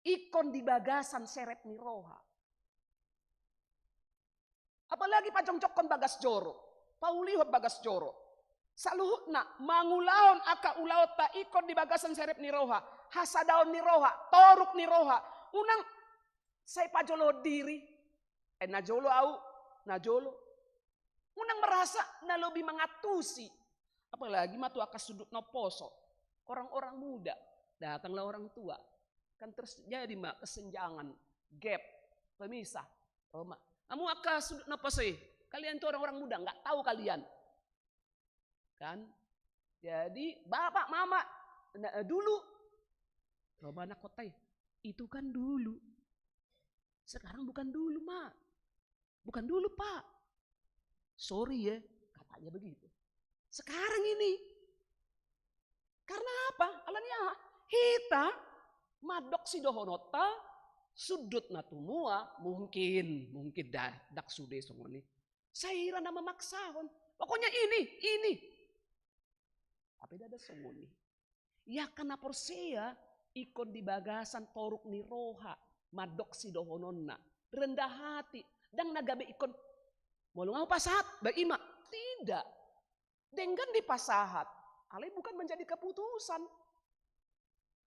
ingkon di bagasan serep ni roha. Apalagi pajongjongkon bagas joro, paulihon bagas joro. Saluhutna mangulahon angka ulaonta ingkon di bagasan serep ni roha, hasadaon ni roha, toruk ni roha. Unang sai pajolohon diri. Eh, na jolo au, na jolo. Unang merasa na lebih mengantusi. Apalagi ma tu angka sundut na umposo. Orang-orang muda, datanglah orang tua. Kan terjadi ma kesenjangan, gap, pemisah. Ro ma. Amu angka sundut na umposo i. Kalian tu orang-orang muda, nggak tahu kalian. Kan? Jadi, bapak, mama, na, dulu. Ro ma anak kota i. Itu kan dulu. Sekarang bukan dulu, Ma. Bukan dulu, Pak. Sorry ya, katanya begitu. Sekarang ini. Karena apa? Alani aha? Hita mandok sidohononta, sundut na tumua, mungkin, mungkin da, ndang sude songon i. Sai hira na mamaksahon. Pokoknya ini, ini. Tapi ndada songon i. Ia angka na porsea, ingkon di bagasan toruk ni roha, mandok sidohononna. Rendah hati, ndang na gabe ingkon, molo nga hupasahat, ba i ma. Tidak. Denggan dipasahat. Alai bukan menjadi keputusan.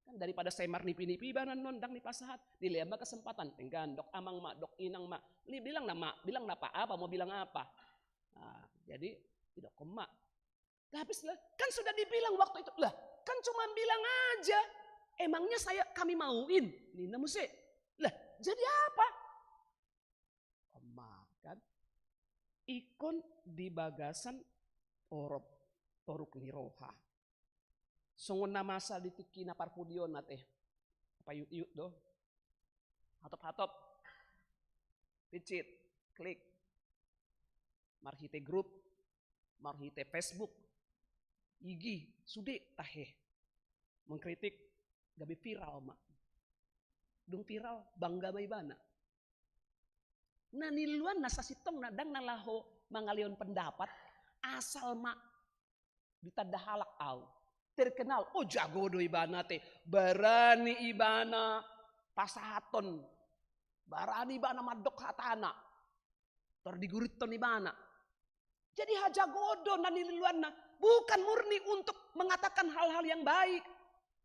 Kan daripada sai marnipi-nipi ibana annon, ndang dipasahat. Dilean ma kesempatan. Denggan, dok amang ma, dok inang ma. Li-, bilang na ma, bilang na pa apa, mau bilang apa. Nah, jadi, didokkon ma. Lah, habis lah, kan sudah dibilang waktu itu. Lah, kan cuma bilang aja. Emangnya saya, kami mauin? Ninna muse. Lah, jadi apa? On ma, kan? Ingkon di bagasan torop, toruk ni roha. Songon na masa di tingki na parpudi on ate. Apa iut-iut do? Hatop-hatop. Picit, klik. Marhite grup, marhite Facebook, I G, sude tahe. Mengkritik, gabe viral ma. Dung viral, bangga ma ibana. Na niluanna sasintongna ndang na laho mangalehon pendapat, asal ma ditanda halak au. Terkenal, oh, jago do ibana te, barani ibana pasahathon, barani ibana mandok hatana. Tor digurithon ibana. Jadi hajagoon do na niluanna, bukan murni untuk mengatakan hal-hal yang baik,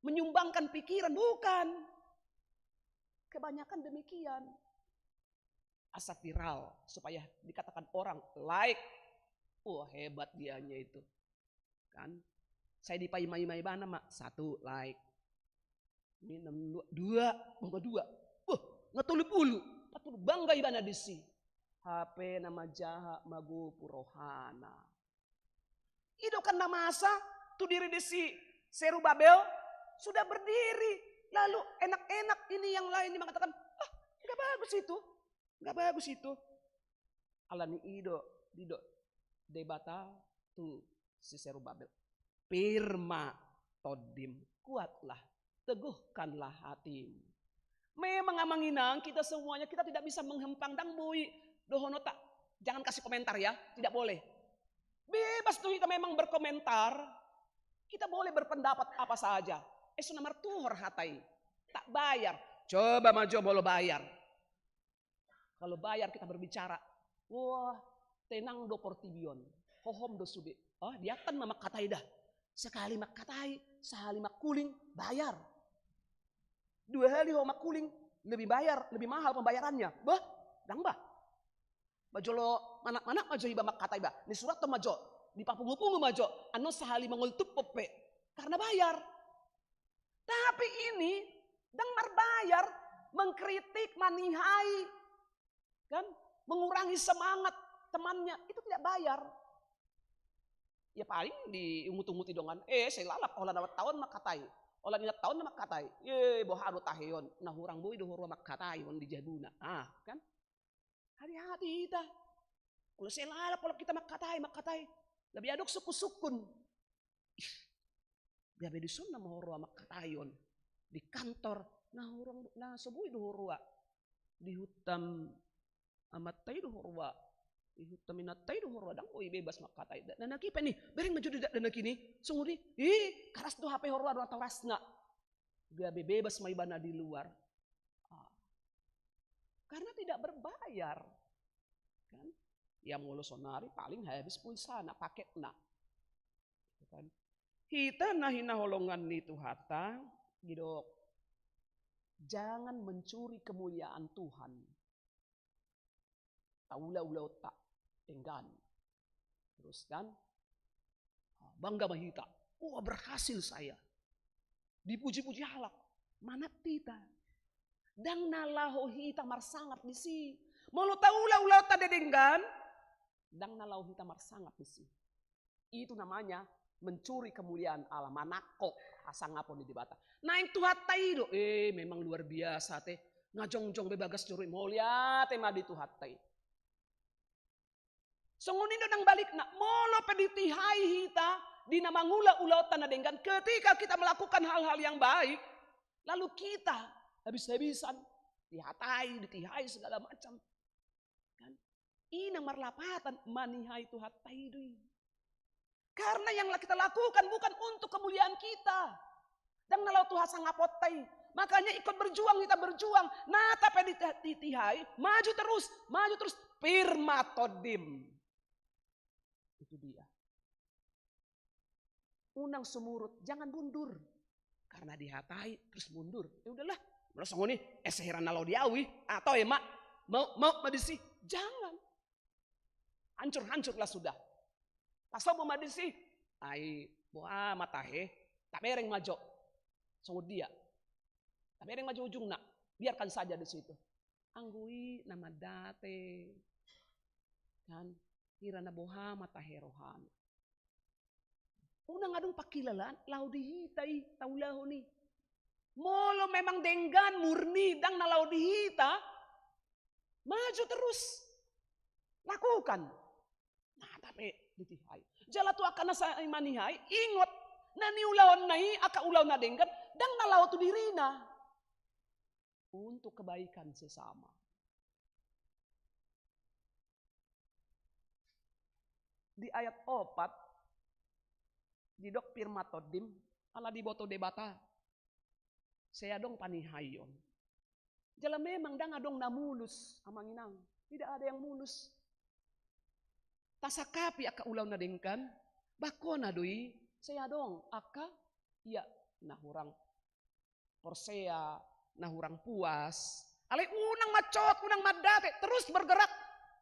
menyumbangkan pikiran, bukan. Kebanyakan demikian. Asa viral, supaya dikatakan orang, like. Wah, hebat dianya itu. Kan? Sai dipaima-ima ibana ma, satu, like. Ini enam, dua, dua, bangga dua. Wah, nga tolu pulu, empat puluh, bangga ibana disi. Hape na manjaha magopu rohana. I do kan na masa, tu diri di si Serubabel, sudah berdiri. Lalu enak-enak ini yang lain mengatakan, "Ah, nggak bagus itu. Nggak bagus itu." Alani i do didok Debata tu si Serubabel, "Pir ma tondim, kuatlah, teguhkanlah hatimu." Memang, amang inang, kita semuanya, kita tidak bisa menghempang, ndang boi dohononta, jangan kasih komentar ya, tidak boleh. Bebas tu hita memang berkomentar, kita boleh berpendapat apa saja. Eh, so na martuhor hata i, tak bayar. Coba ma jo molo bayar. Kalau bayar kita berbicara, wah, tenang do portibi on. Hohom do sude. Oh, diatan ma mangkatai da. Sekali mangkatai, sahali mangkuling, bayar. Dua hali ho mangkuling, lebih bayar, lebih mahal pembayarannya. Bah, ndang bah. Bah jolo manat-manat ma jo iba mangkatai bah. Disurathon ma jo, dipapungu-pungu ma jo. Annon sahali mangoltuphon pe. Karena bayar. Tapi ini ndang marbayar, mengkritik, manihai, kan? Mengurangi semangat temannya, itu tidak bayar. Ya paling diungut-unguti dongan, eh, sai lalap, holan inanta on mangkatai. Holan inanta on mangkatai. Eh, boha do tahe on, na hurang boi do ho roha mangkatai on di jabuna. Ah, kan? Hati-hati hita. Kalau sai lalap, kalau kita mangkatai, mangkatai. Lebih adong sungkun-sungkun. Ih, gabe dison nama ho roha mangkatai on. Di kantor, na hurang, na so boi do ho roha. Di huta amanta i do ho roha. Di huta inanta i do ho roha, ndang boi bebas mangkatai. Dakdanak i pe ni, bereng ma jo dakdanak i ni. Songon i, ih, karas do hape ho roha do na torasna. Gabe bebas ma ibana di luar. Ah. Karena tidak berbayar. Kan? Ya molo sonari paling habis pulsana, paketna. Gitu kan? Hita na hinaholongan ni Tuhanta, didok, jangan mencuri kemuliaan Tuhan. Taula-ulaonta, denggan. Terus kan, bangga ma hita. Wah, berhasil saya. Dipuji-puji halak. Manat hita. Ndang na laho hita marsangap disi. Molo taula-ulaonta denggan, ndang na laho hita marsangap disi. Itu namanya mencuri kemuliaan Allah, manangkok hasangapon ni Debata. Naeng Tuhanta i do, eh, memang luar biasa te. Nga jongjong be bagas joro i, mauliate ma di Tuhanta i. Songon i do nang balikna, molo pe ditihai hita di na mangula ulaonta na denggan, ketika kita melakukan hal-hal yang baik, lalu kita habis-habisan dihatai, ditihai segala macam. Kan? I na marlapatan manihai Tuhanta i do i. Karena yang kita lakukan bukan untuk kemuliaan kita. Ndang na laho tu hasangaponta i. Makanya ikut berjuang, kita berjuang. Nata pe diti-, ditihai, maju terus, maju terus. Pir ma tondim. Itu dia. Unang sumurut, jangan mundur. Karena dihatai, terus mundur. Ya udahlah, molo songon i, eh, sehira na laho di au i, atau eh, mak, mau, mau ma disi. Jangan. Hancur-hancurlah sudah. Pasobu ma disi. Ai, boha ma tahe, tabereng ma jo. Songon dia. Tabereng ma jo ujungna. Biarkan saja di situ. Anggo i na mandate. Kan? Hira na boha ma tahe rohana. Unang adong pangkilalaan, laho di hita i, taulahon i. Molo memang denggan murni, ndang na laho di hita, maju terus. Lakukan. Nata pe ditihai. Jala tu angka na sai manihai, ingot, na niulahonna i, angka ulaon na denggan, ndang na laho tu dirina. Untuk kebaikan sesama. Di ayat opat, didok pir ma tondim, ala diboto Debata. Sai adong panihaion. Jala memang ndang adong na mulus, amang inang. Tidak ada yang mulus. Tasangkapi angka ulaon na denggan, bangkona do i, sai adong angka, ia, na hurang porsea, na hurang puas. Alai unang mansot, unang mandate, terus bergerak.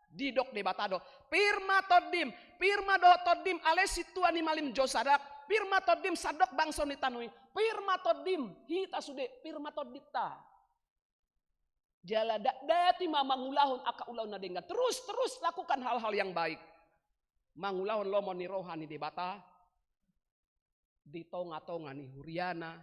Didok Debata do, pir ma tondim, pir ma dohot tondim, alai sintua ni malim jo sada, pir ma tondim sandok bangso ni tano i, pir ma tondim, hita sude, pir ma tondimta. Jala dakdati ma mangulahon angka ulaon na denggan. Terus, terus lakukan hal-hal yang baik. Mangulahon lomo ni roha ni Debata. Di tonga-tonga ni huriana,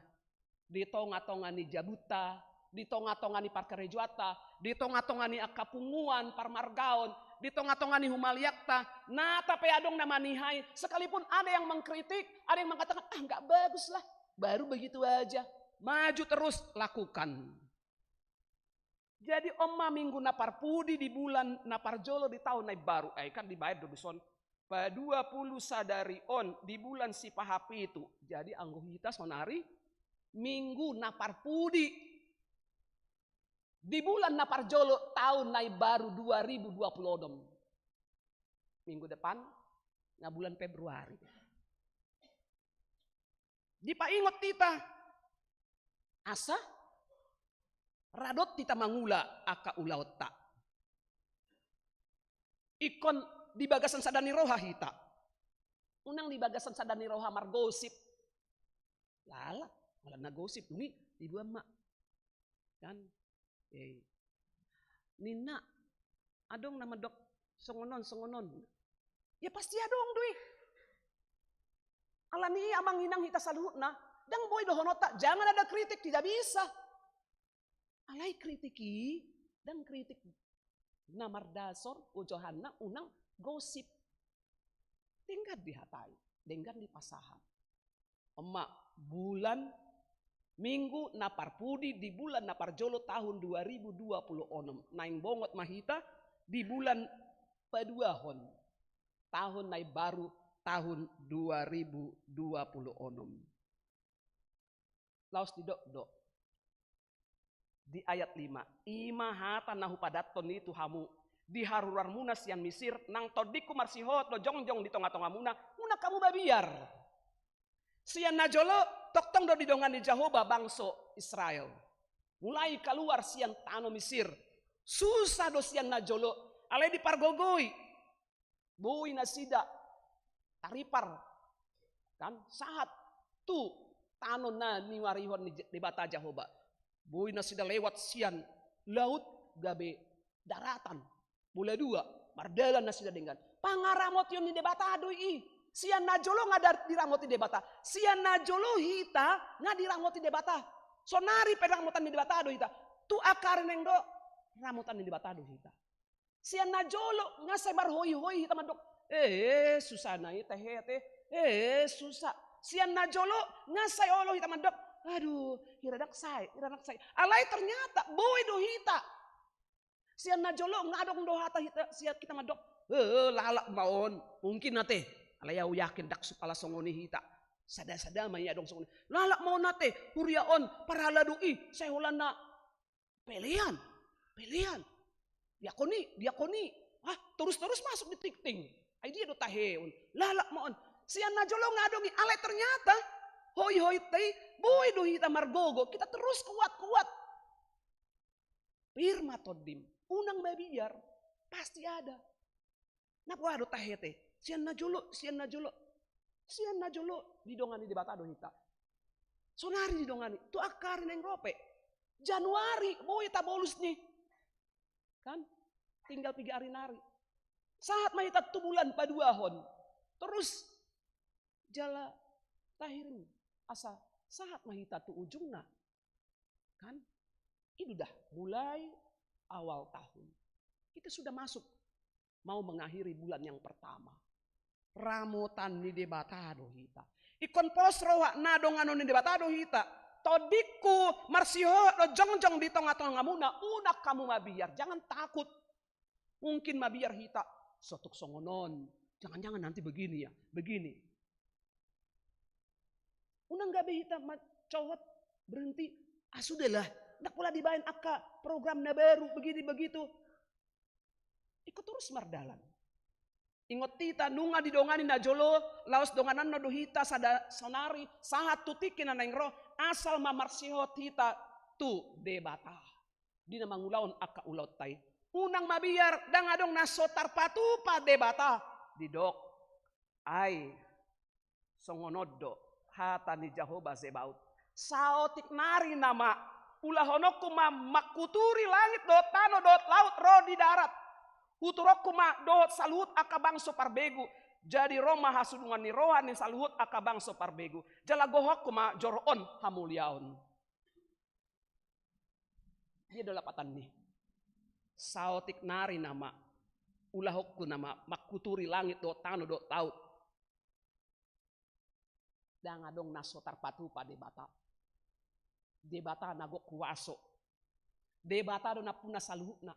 di tonga-tonga ni jabunta, di tonga-tonga ni parkarejoanta, di tonga-tonga ni angka punguan, parmargaon, di tonga-tonga ni humaliangta, nata pe adong na manihai, sekalipun ada yang mengkritik, ada yang mengatakan, "Ah, nggak bagus lah, baru begitu aja." Maju terus, lakukan. Jadi on ma minggu na parpudi di bulan na parjolo di taon na imbaru, ai kan dibaen do dison. Padua pulu sadari on di bulan sipahapitu. Jadi anggo hita sonari minggu na parpudi di bulan na parjolo taon na imbaru dua ribu dua pulu onom. Minggu depan na bulan Februari. Dipaingot hita asa radot hita mangula angka ulaonta. Ingkon di bagasan sada ni roha hita. Unang di bagasan sada ni roha margosip. Lalap, malah na gosip, dungi, dibuan ma. Kan? Eh. Ninna, adong na mandok, songon on, songon on. Ya pasti adong do i. Alani i amang inang hita saluhutna, ndang boi dohononta, jangan ada kritik, tidak bisa. Alai kritik i, ndang kritik na mardasar ojahanna unang gosip. Denggan dihatai, denggan dipasahat. On ma bulan minggu na parpudi di bulan na parjolo tahun dua ribu dua puluh enam. Naeng bongot ma hita di bulan paduahon tahun na imbaru tahun dua ribu dua puluh enam. Laos didok do di ayat lima, "I ma hata na hupadathon i tu hamu di haruarmuna sian Misir, nang tondingku marsihohot do jongjong di tonga-tongamuna, unang hamu mabiar. Sian najolo tongtong do didongani Jahowa bangso Israel mulai kaluar sian tano Misir. Susa do sian najolo, alai dipargogoi. Boi nasida taripar, kan, sahat tu tano na niuarihon ni Je-, Debata Jahowa. Boi nasida lewat sian laut gabe daratan. Bola dua, mardalan nasida denggan. Pangaramotion ni Debata do i. Sian najolo nga dar-, diramoti Debata. Sian najolo hita nga diramoti Debata. Sonari pe ramotan ni Debata do hita. Tu angka ari naeng ro, ramotan ni Debata do hita. Sian najolo nga sai marhoi-hoi hita mandok, "Eh, susa na i, tehe, tehe. Eh, susa." Sian najolo nga sai olo hita mandok, "Aduh, hira ndang sae, hira ndang sae." Alai ternyata boi do hita. Sian najolo nga adong do hata hita, sian hita mandok, "Eh, lalap ma on." Mungkin ate. Alai au yakin ndang sipala songon i hita. Sada-sada ma i adong songon i. "Lalap ma on ate, huria on, parhalado i, sai holan na pelean, pelean. Diakoni, diakoni." Ah, terus-terus masuk di tingting. Ai dia do taheon. Lalap ma on. Sian najolo nga adong i, alai ternyata hoi-hointa i, boi do hita margogo, kita terus kuat-kuat. Pir ma tondim, unang mabiar, pasti ada. Na boha do tahete? Sian najolo, sian najolo. Sian najolo didongani Debata do hita. Sonari didongani, tu angka ari naeng ro pe. Januari, boi tabolus ni. Kan? Tinggal piga ari nari. Sahat ma hita tu bulan paduahon. Terus jala tahirim asa sahat ma hita tu ujungna. Kan? Itu dah, mulai awal tahun. Kita sudah masuk, mau mengakhiri bulan yang pertama. Ramotan ni Debata do hita. Ingkon pos roha na donganon ni Debata do hita. Tondingku marsihohot do jongjong di tonga-tongamuna, unang hamu mabiar, jangan takut. Mungkin mabiar hita, "Sotuk songon on, jangan-jangan nanti begini ya, begini." Unang gabe hita ma-, cohot, berhenti. "Ah, sudahlah, ndang pola dibaen angka program na baru, begini, begitu." Ingkon terus mardalan. Ingot hita, nunga didongani najolo, laos dongananna do hita sada sonari, sahat tu tingki na naeng ro, asal ma marsihohot hita tu Debata. Di na mangulahon angka ulaonta i. Unang mabiar, ndang adong na so tarpatupa Debata. Didok. Ai, songon on do hata ni Jahowa Zebaot. Saotik nari nama, ulahononku ma mangkuturi langit dohot tano dohot laut ro di darat. Huturonku ma dohot saluhut angka bangso parbegu. Jadi ro ma hasudungan ni roha ni saluhut angka bangso parbegu. Jala gohonku ma joro on hamuliaon. Dia do lapatan ni. Saotik nari nama. Ulahonku nama mangkuturi langit dohot tano dohot laut. Ndang adong na so tarpatupa Debata. Debata na gok kuaso. Debata do nampuna saluhutna.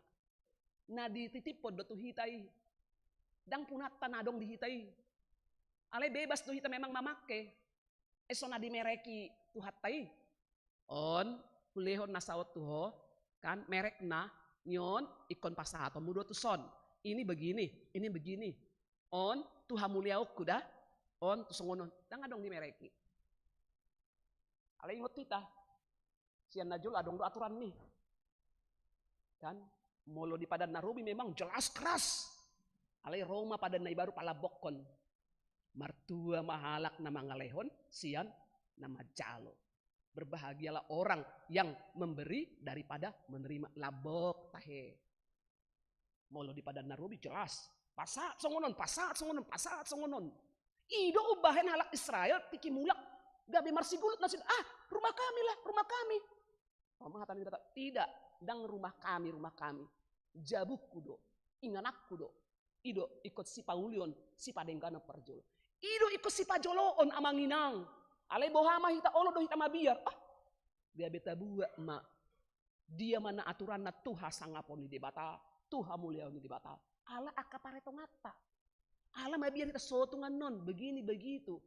Na dititiphon do tu hita i. Ndang punanta na adong di hita i. Alai bebas do hita memang mamangke. Eh, so na dimereki Tuhanta i. On, hulehon na saut tu ho, kan, merekna, nion, ingkon pasahatonmu do tu son. Ini begini, ini begini. On, tu hamuliaonku da. On, tu songon on. Ndang adong dimereki. Alai ingot hita. Sian na jolo adong do aturan ni. Kan? Molo di Padan na Robi memang jelas keras. Alai ro ma Padan na Imbaru palambokkon. Martua ma halak na mangalehon sian na manjalo. Berbahagialah orang yang memberi daripada menerima. Lambok tahe. Molo di Padan na Robi jelas. Pasahat songon on, pasahat songon on, pasahat songon on. I do umbahen halak Israel tingki mulak gabe marsigulut nasida, ah, rumah kami lah, rumah kami. Pamahatan ni Debata, tidak, ndang rumah kami, rumah kami. Jabungku do, ingananku do. I do ingkon sipaulion, sipadengganon parjolo. I do ingkon sipajoloon amang inang. Alai boha ma hita, olo do hita mabiar. Ah, gabe tabuat ma. Dia ma na aturanna tu hasangapon ni Debata, tu hamuliaon ni Debata. Ala angka paretonganta. Ala mabiar hita sotung annon, begini, begitu.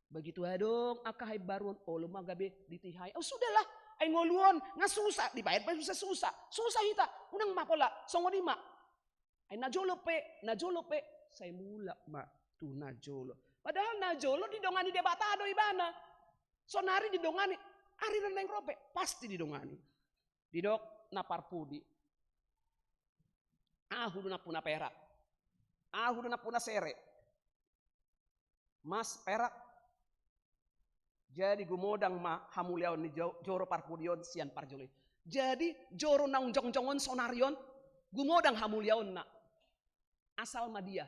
Begitu adong angka haimbaruon, olo ma gabe ditihai. Oh, sudahlah, ai ngolu on, nga susah, dibaen pe susah-susah. Susah hita, unang ma pola, songon i ma. Ai na jolo pe, na jolo pe, sai mulak ma tu na jolo. Padahal na jolo didongani Debata do ibana. Sonari didongani, ari na naeng ro pe, pasti didongani. Didok na parpudi. Ahu do nampuna perak. Ahu do nampuna sere. Mas, perak. Jadi gumodang ma hamuliaon ni jo-, joro parpudi on sian parjolo i. Jadi joro naung jongjong on sonari on, gumodang hamuliaonna. Asal ma dia,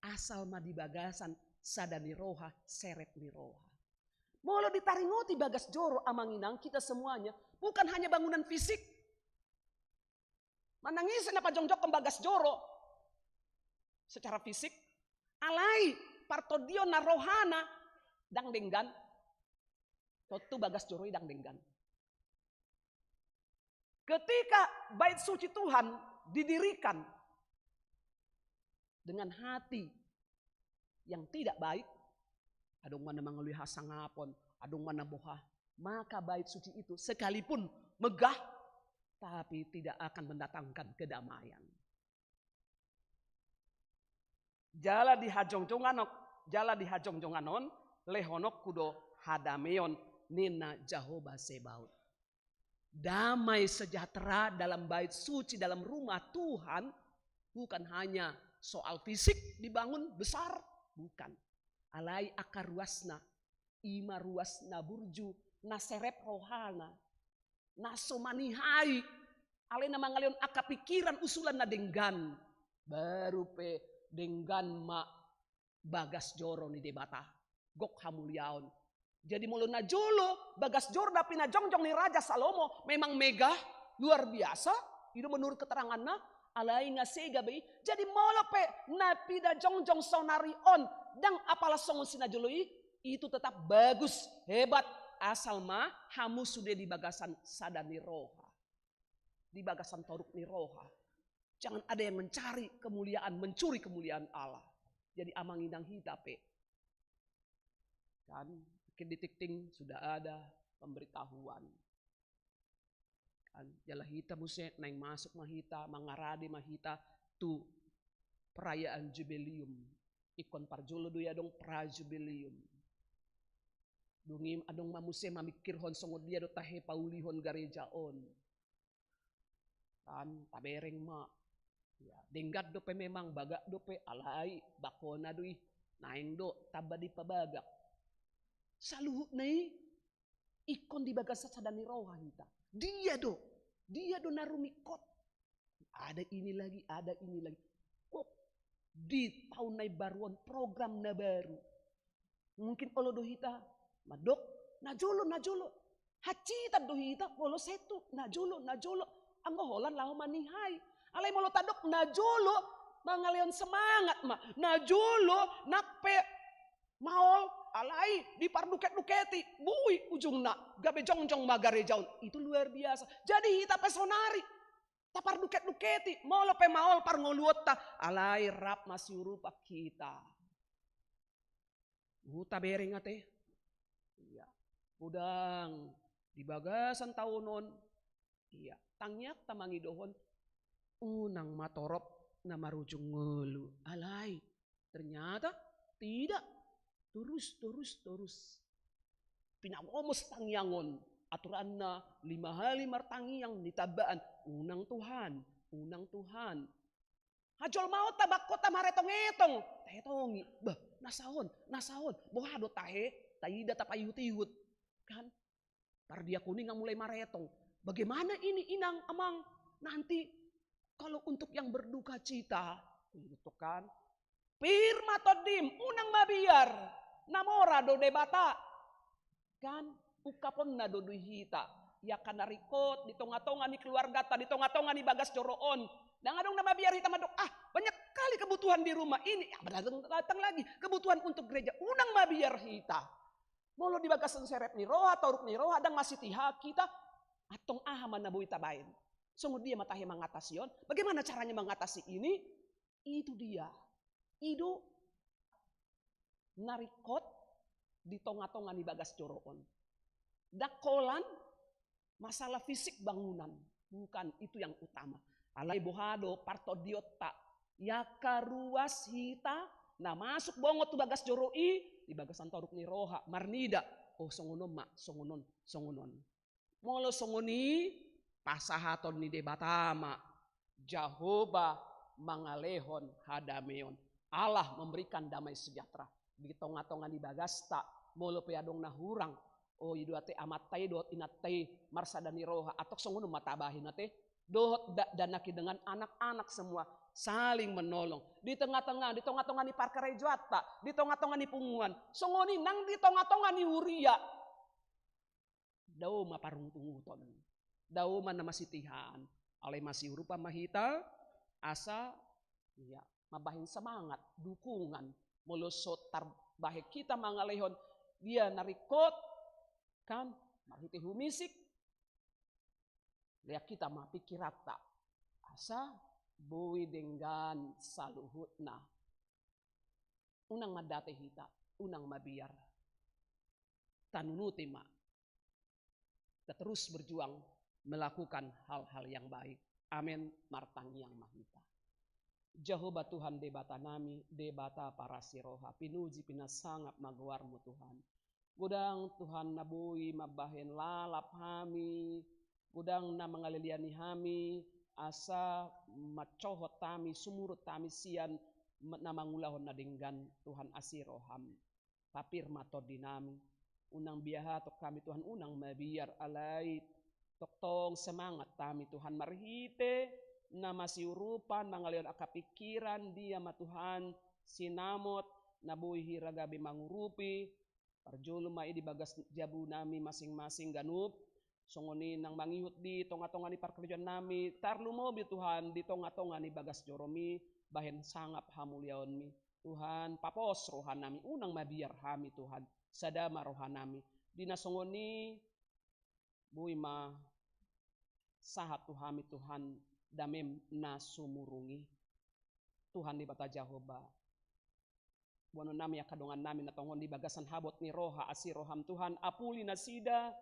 asal ma di bagasan sada ni roha, serep ni roha. Molo ditaringoti bagas joro amang inang kita semuanya, bukan hanya bangunan fisik. Manang ise na pajongjongkon bagas joro secara fisik, alai partondion na rohana ndang denggan. Tontu bagas joro i ndang denggan. Ketika bait suci Tuhan didirikan dengan hati yang tidak baik, adong ma na mangalului hasangapon, adong ma na boha, maka bait suci itu sekalipun megah, tapi tidak akan mendatangkan kedamaian. Jala di hajongjongan, jala di hajongjongan on, lehononku do hadameon, ninna Jahowa Zebaot. Damai sejahtera dalam bait suci, dalam rumah Tuhan, bukan hanya soal fisik dibangun besar, bukan. Alai angka ruasna, ima ruas na burju, na serep rohana, na so manihai, alai na mangalehon angka pikiran usulan na denggan, baru pe denggan ma bagas joro ni Debata, gok hamuliaon. Jadi molo na jolo, bagas joro na pinajongjong ni Raja Salomo memang megah, luar biasa, i do menurut keteranganna, alai nga sega be i. Jadi molo pe na pinajongjong sonari on, ndang apala songon si na jolo i, itu tetap bagus, hebat, asal ma hamu sude di bagasan sada ni roha. Di bagasan toruk ni roha. Jangan ada yang mencari kemuliaan, mencuri kemuliaan Allah. Jadi amang inang hita pe. Kan, mungkin di Tikting sudah ada pemberitahuan. Kan, jala hita muse naeng masuk ma hita, mangarade ma hita tu perayaan jubileum. Ingkon parjolo do i adong pra jubileum. Dung i adong ma muse mamingkirhon songon dia do tahe paulihon gareja on. Kan, tabereng ma. Ya, denggan dope memang, bagak dope, alai bakona do i, naeng do tamba dipabagak. Saluhutna i ingkon di bagasan sada ni roha hita. Dia do, dia do na rumingkot. Ada ini lagi, ada ini lagi. Kok di taon na imbaru on program na baru. Mungkin olo do hita mandok, na jolo, na jolo. Hansitan do hita, molo sahat tu na jolo, na jolo. Anggo holan laho manihai. Alai molo tadok na jolo mangalehon semangat ma, na jolo nang pe maol alai diparduket-duketi, boi ujungna gabe jongjong ma gareja on. Itu luar biasa. Jadi hita pe sonari taparduket-duketi, molo pe maol parngoluonta, alai rap masiurupan hita. Huta bereng ate. Ia. Godang di bagasan taon on. Ia. Tangiangta mangidohon. Unang ma torop na marujung ngolu. Alai. Ternyata tidak. Torus, torus, torus. Pinagomos tangiang on. Aturanna lima hali martangiang ditambaan. Unang Tuhan, unang Tuhan. Hajolmaonta bangkota maretong-etong. Taetongi. Bah, nasa on, nasa on. Boha do tahe, taida tapaihut-ihut. Kan? Pardiakon i nga mulai maretong. Bagaimana ini inang amang nanti kalau untuk yang berduka cita? Gitu kan? Pir ma tondim, unang mabiar. Na mora do Debata. Kan? Ungkaponna do di hita. Ia kan na ringkot di tonga-tonga ni keluargata, di tonga-tonga ni bagas joro on. Ndang adong na mabiar hita mandok, ah, banyak kali kebutuhan di rumah ini. Ah, datang, datang lagi kebutuhan untuk gereja. Unang mabiar hita. Molo di bagasan serep ni roha, toruk ni roha, ndang masitiha hita, antong aha ma na boi tabaen? Songon dia ma tahe mangatasi on? Bagaimana caranya mengatasi ini? Itu dia. I do na ringkot di tonga-tonga ni bagas joro on. Ndang holan masalah fisik bangunan. Bukan itu yang utama. Alai boha do partondionta. Ia angka ruas hita na masuk bongot tu bagas joro i, di bagasan toruk ni roha, marnida. Oh, songon on ma, songon on, songon on. Molo songon i, pasahaton ni Debata ma. Jahowa mangalehon hadameon. Allah memberikan damai sejahtera di tonga-tonga ni bagasta. Molo pe adong na hurang, oh, i do ate amanta i dohot inanta i marsada ni roha. Antong songon on ma tabahen ate. Dohot da-, dakdanak i dengan anak-anak semua saling menolong. Di tengah-tengah, di tonga-tonga ni parkarejoanta, di tonga-tonga ni punguan. Songon i nang di tonga-tonga ni huria. Dao ma parungutunguton. Dao ma na masitihaan. Alai masiurupan ma hita, asa, ia, mambahen semangat, dukungan. Molo so tarbahen hita mangalehon dia na ringkot, kan, marhite humisik, lean hita ma pingkiranta. Asa boi denggan saluhutna. Unang mandate hita, unang mabiar. Tanunuti ma. Kita terus berjuang melakukan hal-hal yang baik. Amen. Martangiang ma hita. Jahowa Tuhan Debata nami, Debata parasi roha, pinuji pinasangap ma goarmu Tuhan. Godang Tuhan na boi mambahen lalap hami, godang na mangalehon hami, asa mancohot hami, sumurut hami sian ma-, na mangulahon na denggan Tuhan asi roham. Papir ma tondi nami. Unang biahaton hami Tuhan, unang mabiar alai tongtong semangat hami Tuhan marhite na masiurupan mangalehon angka pingkiran dia ma Tuhan sinamot na boi hira gabe mangurupi. Parjolo ma i di bagas jabu nami masing-masing ganup. Songon i nang mangihut di tonga-tonga ni parkarejoan nami, tarlumobi Tuhan di tonga-tonga ni bagas joromi, bahen sangap hamuliaonmi. Tuhan, papos roha nami, unang mabiar hami Tuhan, sada ma roha nami. Di na songon i, boi ma sahat tu hami Tuhan, damem na sumurung i. Tuhan Debata Jahowa, boanon nami angka dongan nami na tongon di bagasan habot ni roha, asi roham Tuhan, apuli nasida,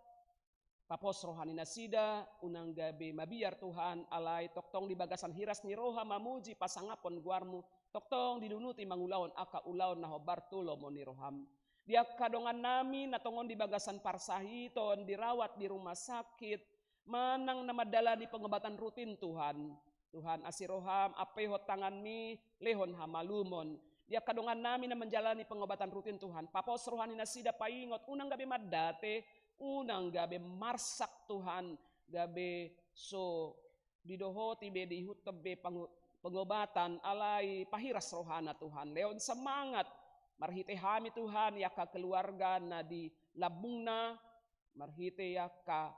papos roha ni nasida, unang gabe mabiar Tuhan, alai tongtong di bagasan hiras ni roha mamuji pasangaphon goarmu, tongtong dinunuti mangulahon angka ulaon na hombar tu lomo ni roham. Di angka dongan nami na tongon di bagasan parsahiton, dirawat di rumah sakit, manang na mandalani pengobatan rutin Tuhan. Tuhan, asi roham, ampehon tanganmi, lehon hamalumon. Di angka dongan nami na manjalani pengobatan rutin Tuhan, papos roha ni nasida paingot, unang gabe mandate, unang gabe marsak Tuhan, gabe so didohoti be diihuthon be pango-, pengobatan alai pahiras rohana Tuhan. Lehon semangat, marhite hami Tuhan, i angka keluarga na di lambungna, marhite i angka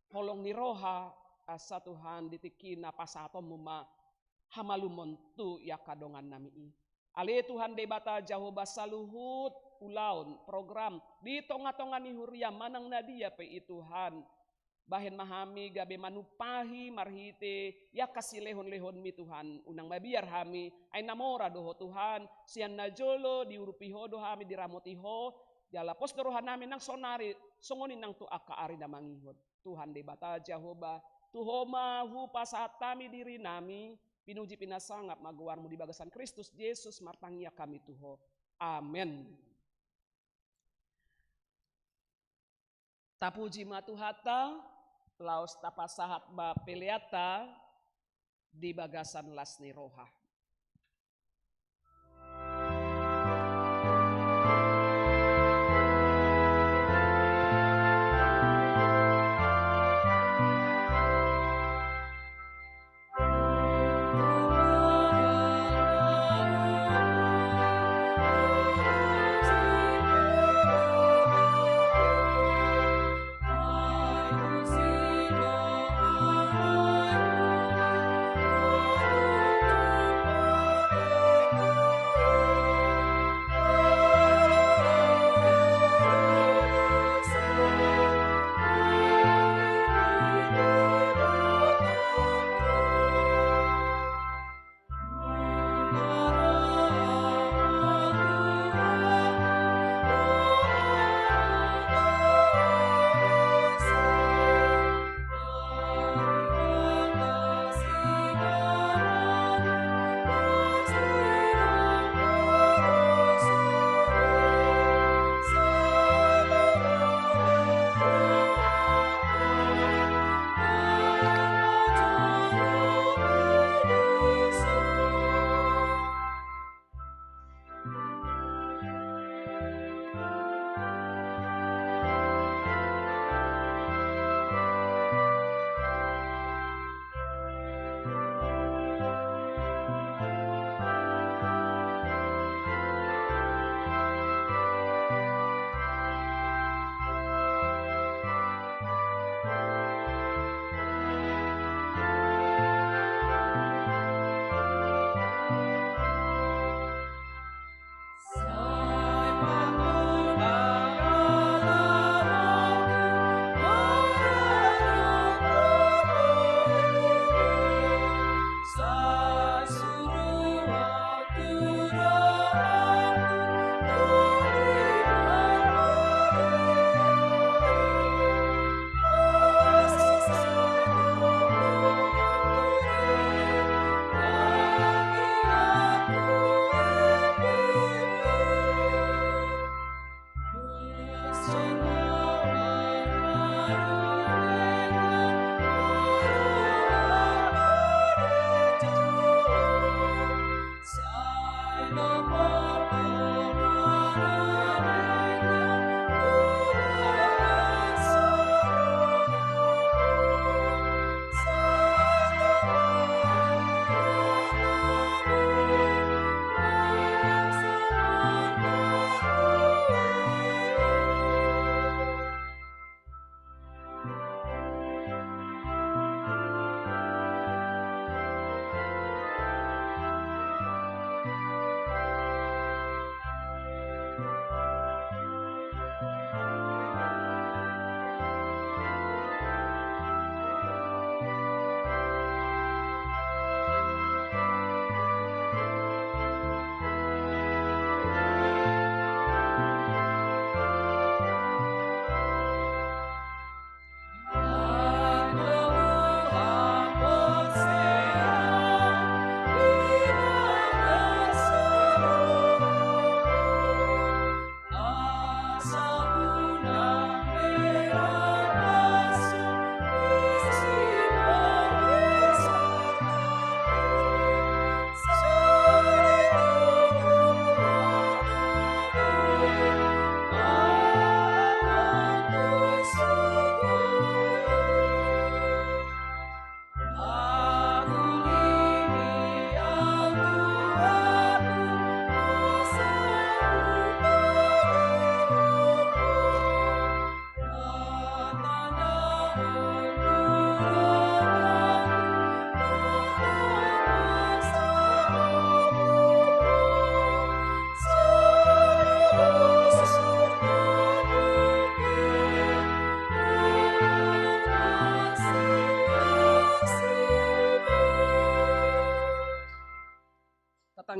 holong ni roha, Asa Tuhan, di tingki na pasahatonmu ma hamalumon tu angka dongannami i. Ale Tuhan Debata Jahowa, saluhut ulaon, program di tonga-tonga ni huria manang na dia pe i Tuhan, bahen ma hami gabe manumpahi marhite angka silehon-lehonmi Tuhan. Unang mabiar hami, ai na mora do Ho Tuhan, sian na jolo diurupi Ho do hami, diramoti Ho, jala pos do rohanami nang sonari, songon i nang tu angka ari na mangihut. Tuhan Debata Jahowa, tu Ho ma hupasahat hami dirinami, pinuji pinasangap ma goarmu di bagasan Kristus Jesus, martangiang hami tu Ho. Amen. Tapuji ma Tuhanta, laos tapasahat ma peleanta di bagasan las ni roha.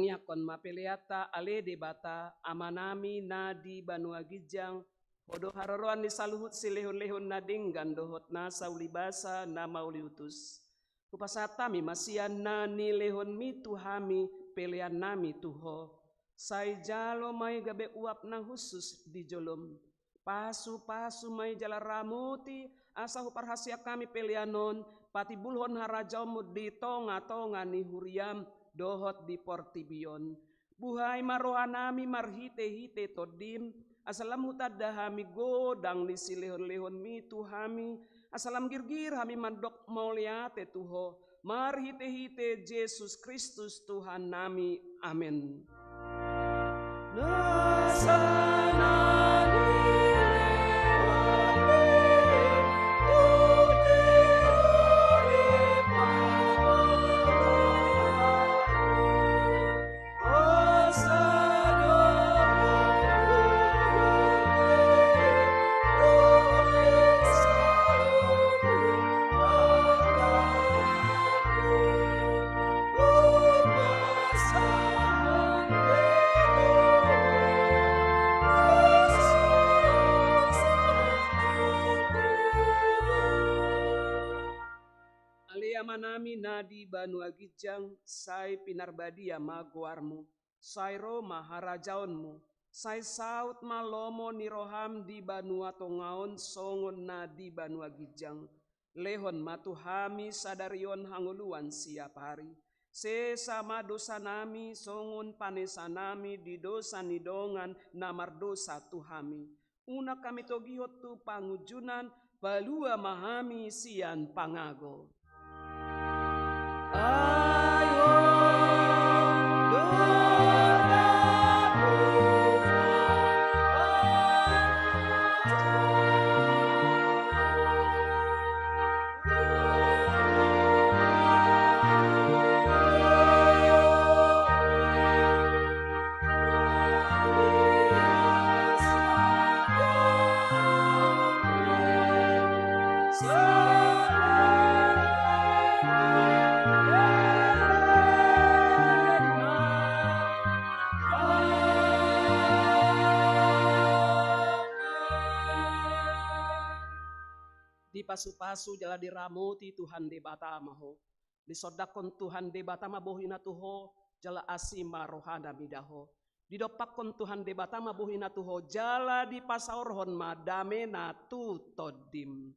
Tangiangkon ma peleanta, ale Debata, Amanami na di banua ginjang, Ho do haroroan ni saluhut silehonlehon na denggan dohot nasa ulibasa na mauliutus. Hupasahat hami ma sian na nilehonmi tu hami peleannami tu Ho. Sai jalo ma i gabe uap na hushus di jolom. Pasupasu ma i jala ramoti, asa huparhaseang hami pelean on patimbulhon harajaonmu di tongatonga ni huriam dohot di portibi on. Buhai ma rohanami marhitehite Tondim, asa lam hutanda hami godang ni silehonlehonmi tu hami, asa lam girgir hami mandok mauliate tu Ho, marhitehite Jesus Kristus Tuhannami. Amen. Ale Amanami na di banua ginjang, sai pinarbadia ma goarmu, sai ro ma harajaonmu, sai saut ma lomo ni roham di banua tonga on songon na di banua ginjang. Lehon ma tu hami sadari on hangoluan siapari. Sesa ma dosanami songon panesanami di dosa ni dongan na mardosa tu hami. Unang hami togihon tu pangunjunan, palua ma hami sian pangago. Dipasupasu jala diramoti Tuhan Debata ma ho. Disondangkon Tuhan Debata ma bohina tu ho, jala asi ma rohana mida ho. Didompakkon Tuhan Debata ma bohina tu ho, jala dipasaorhon ma damena tu tondim.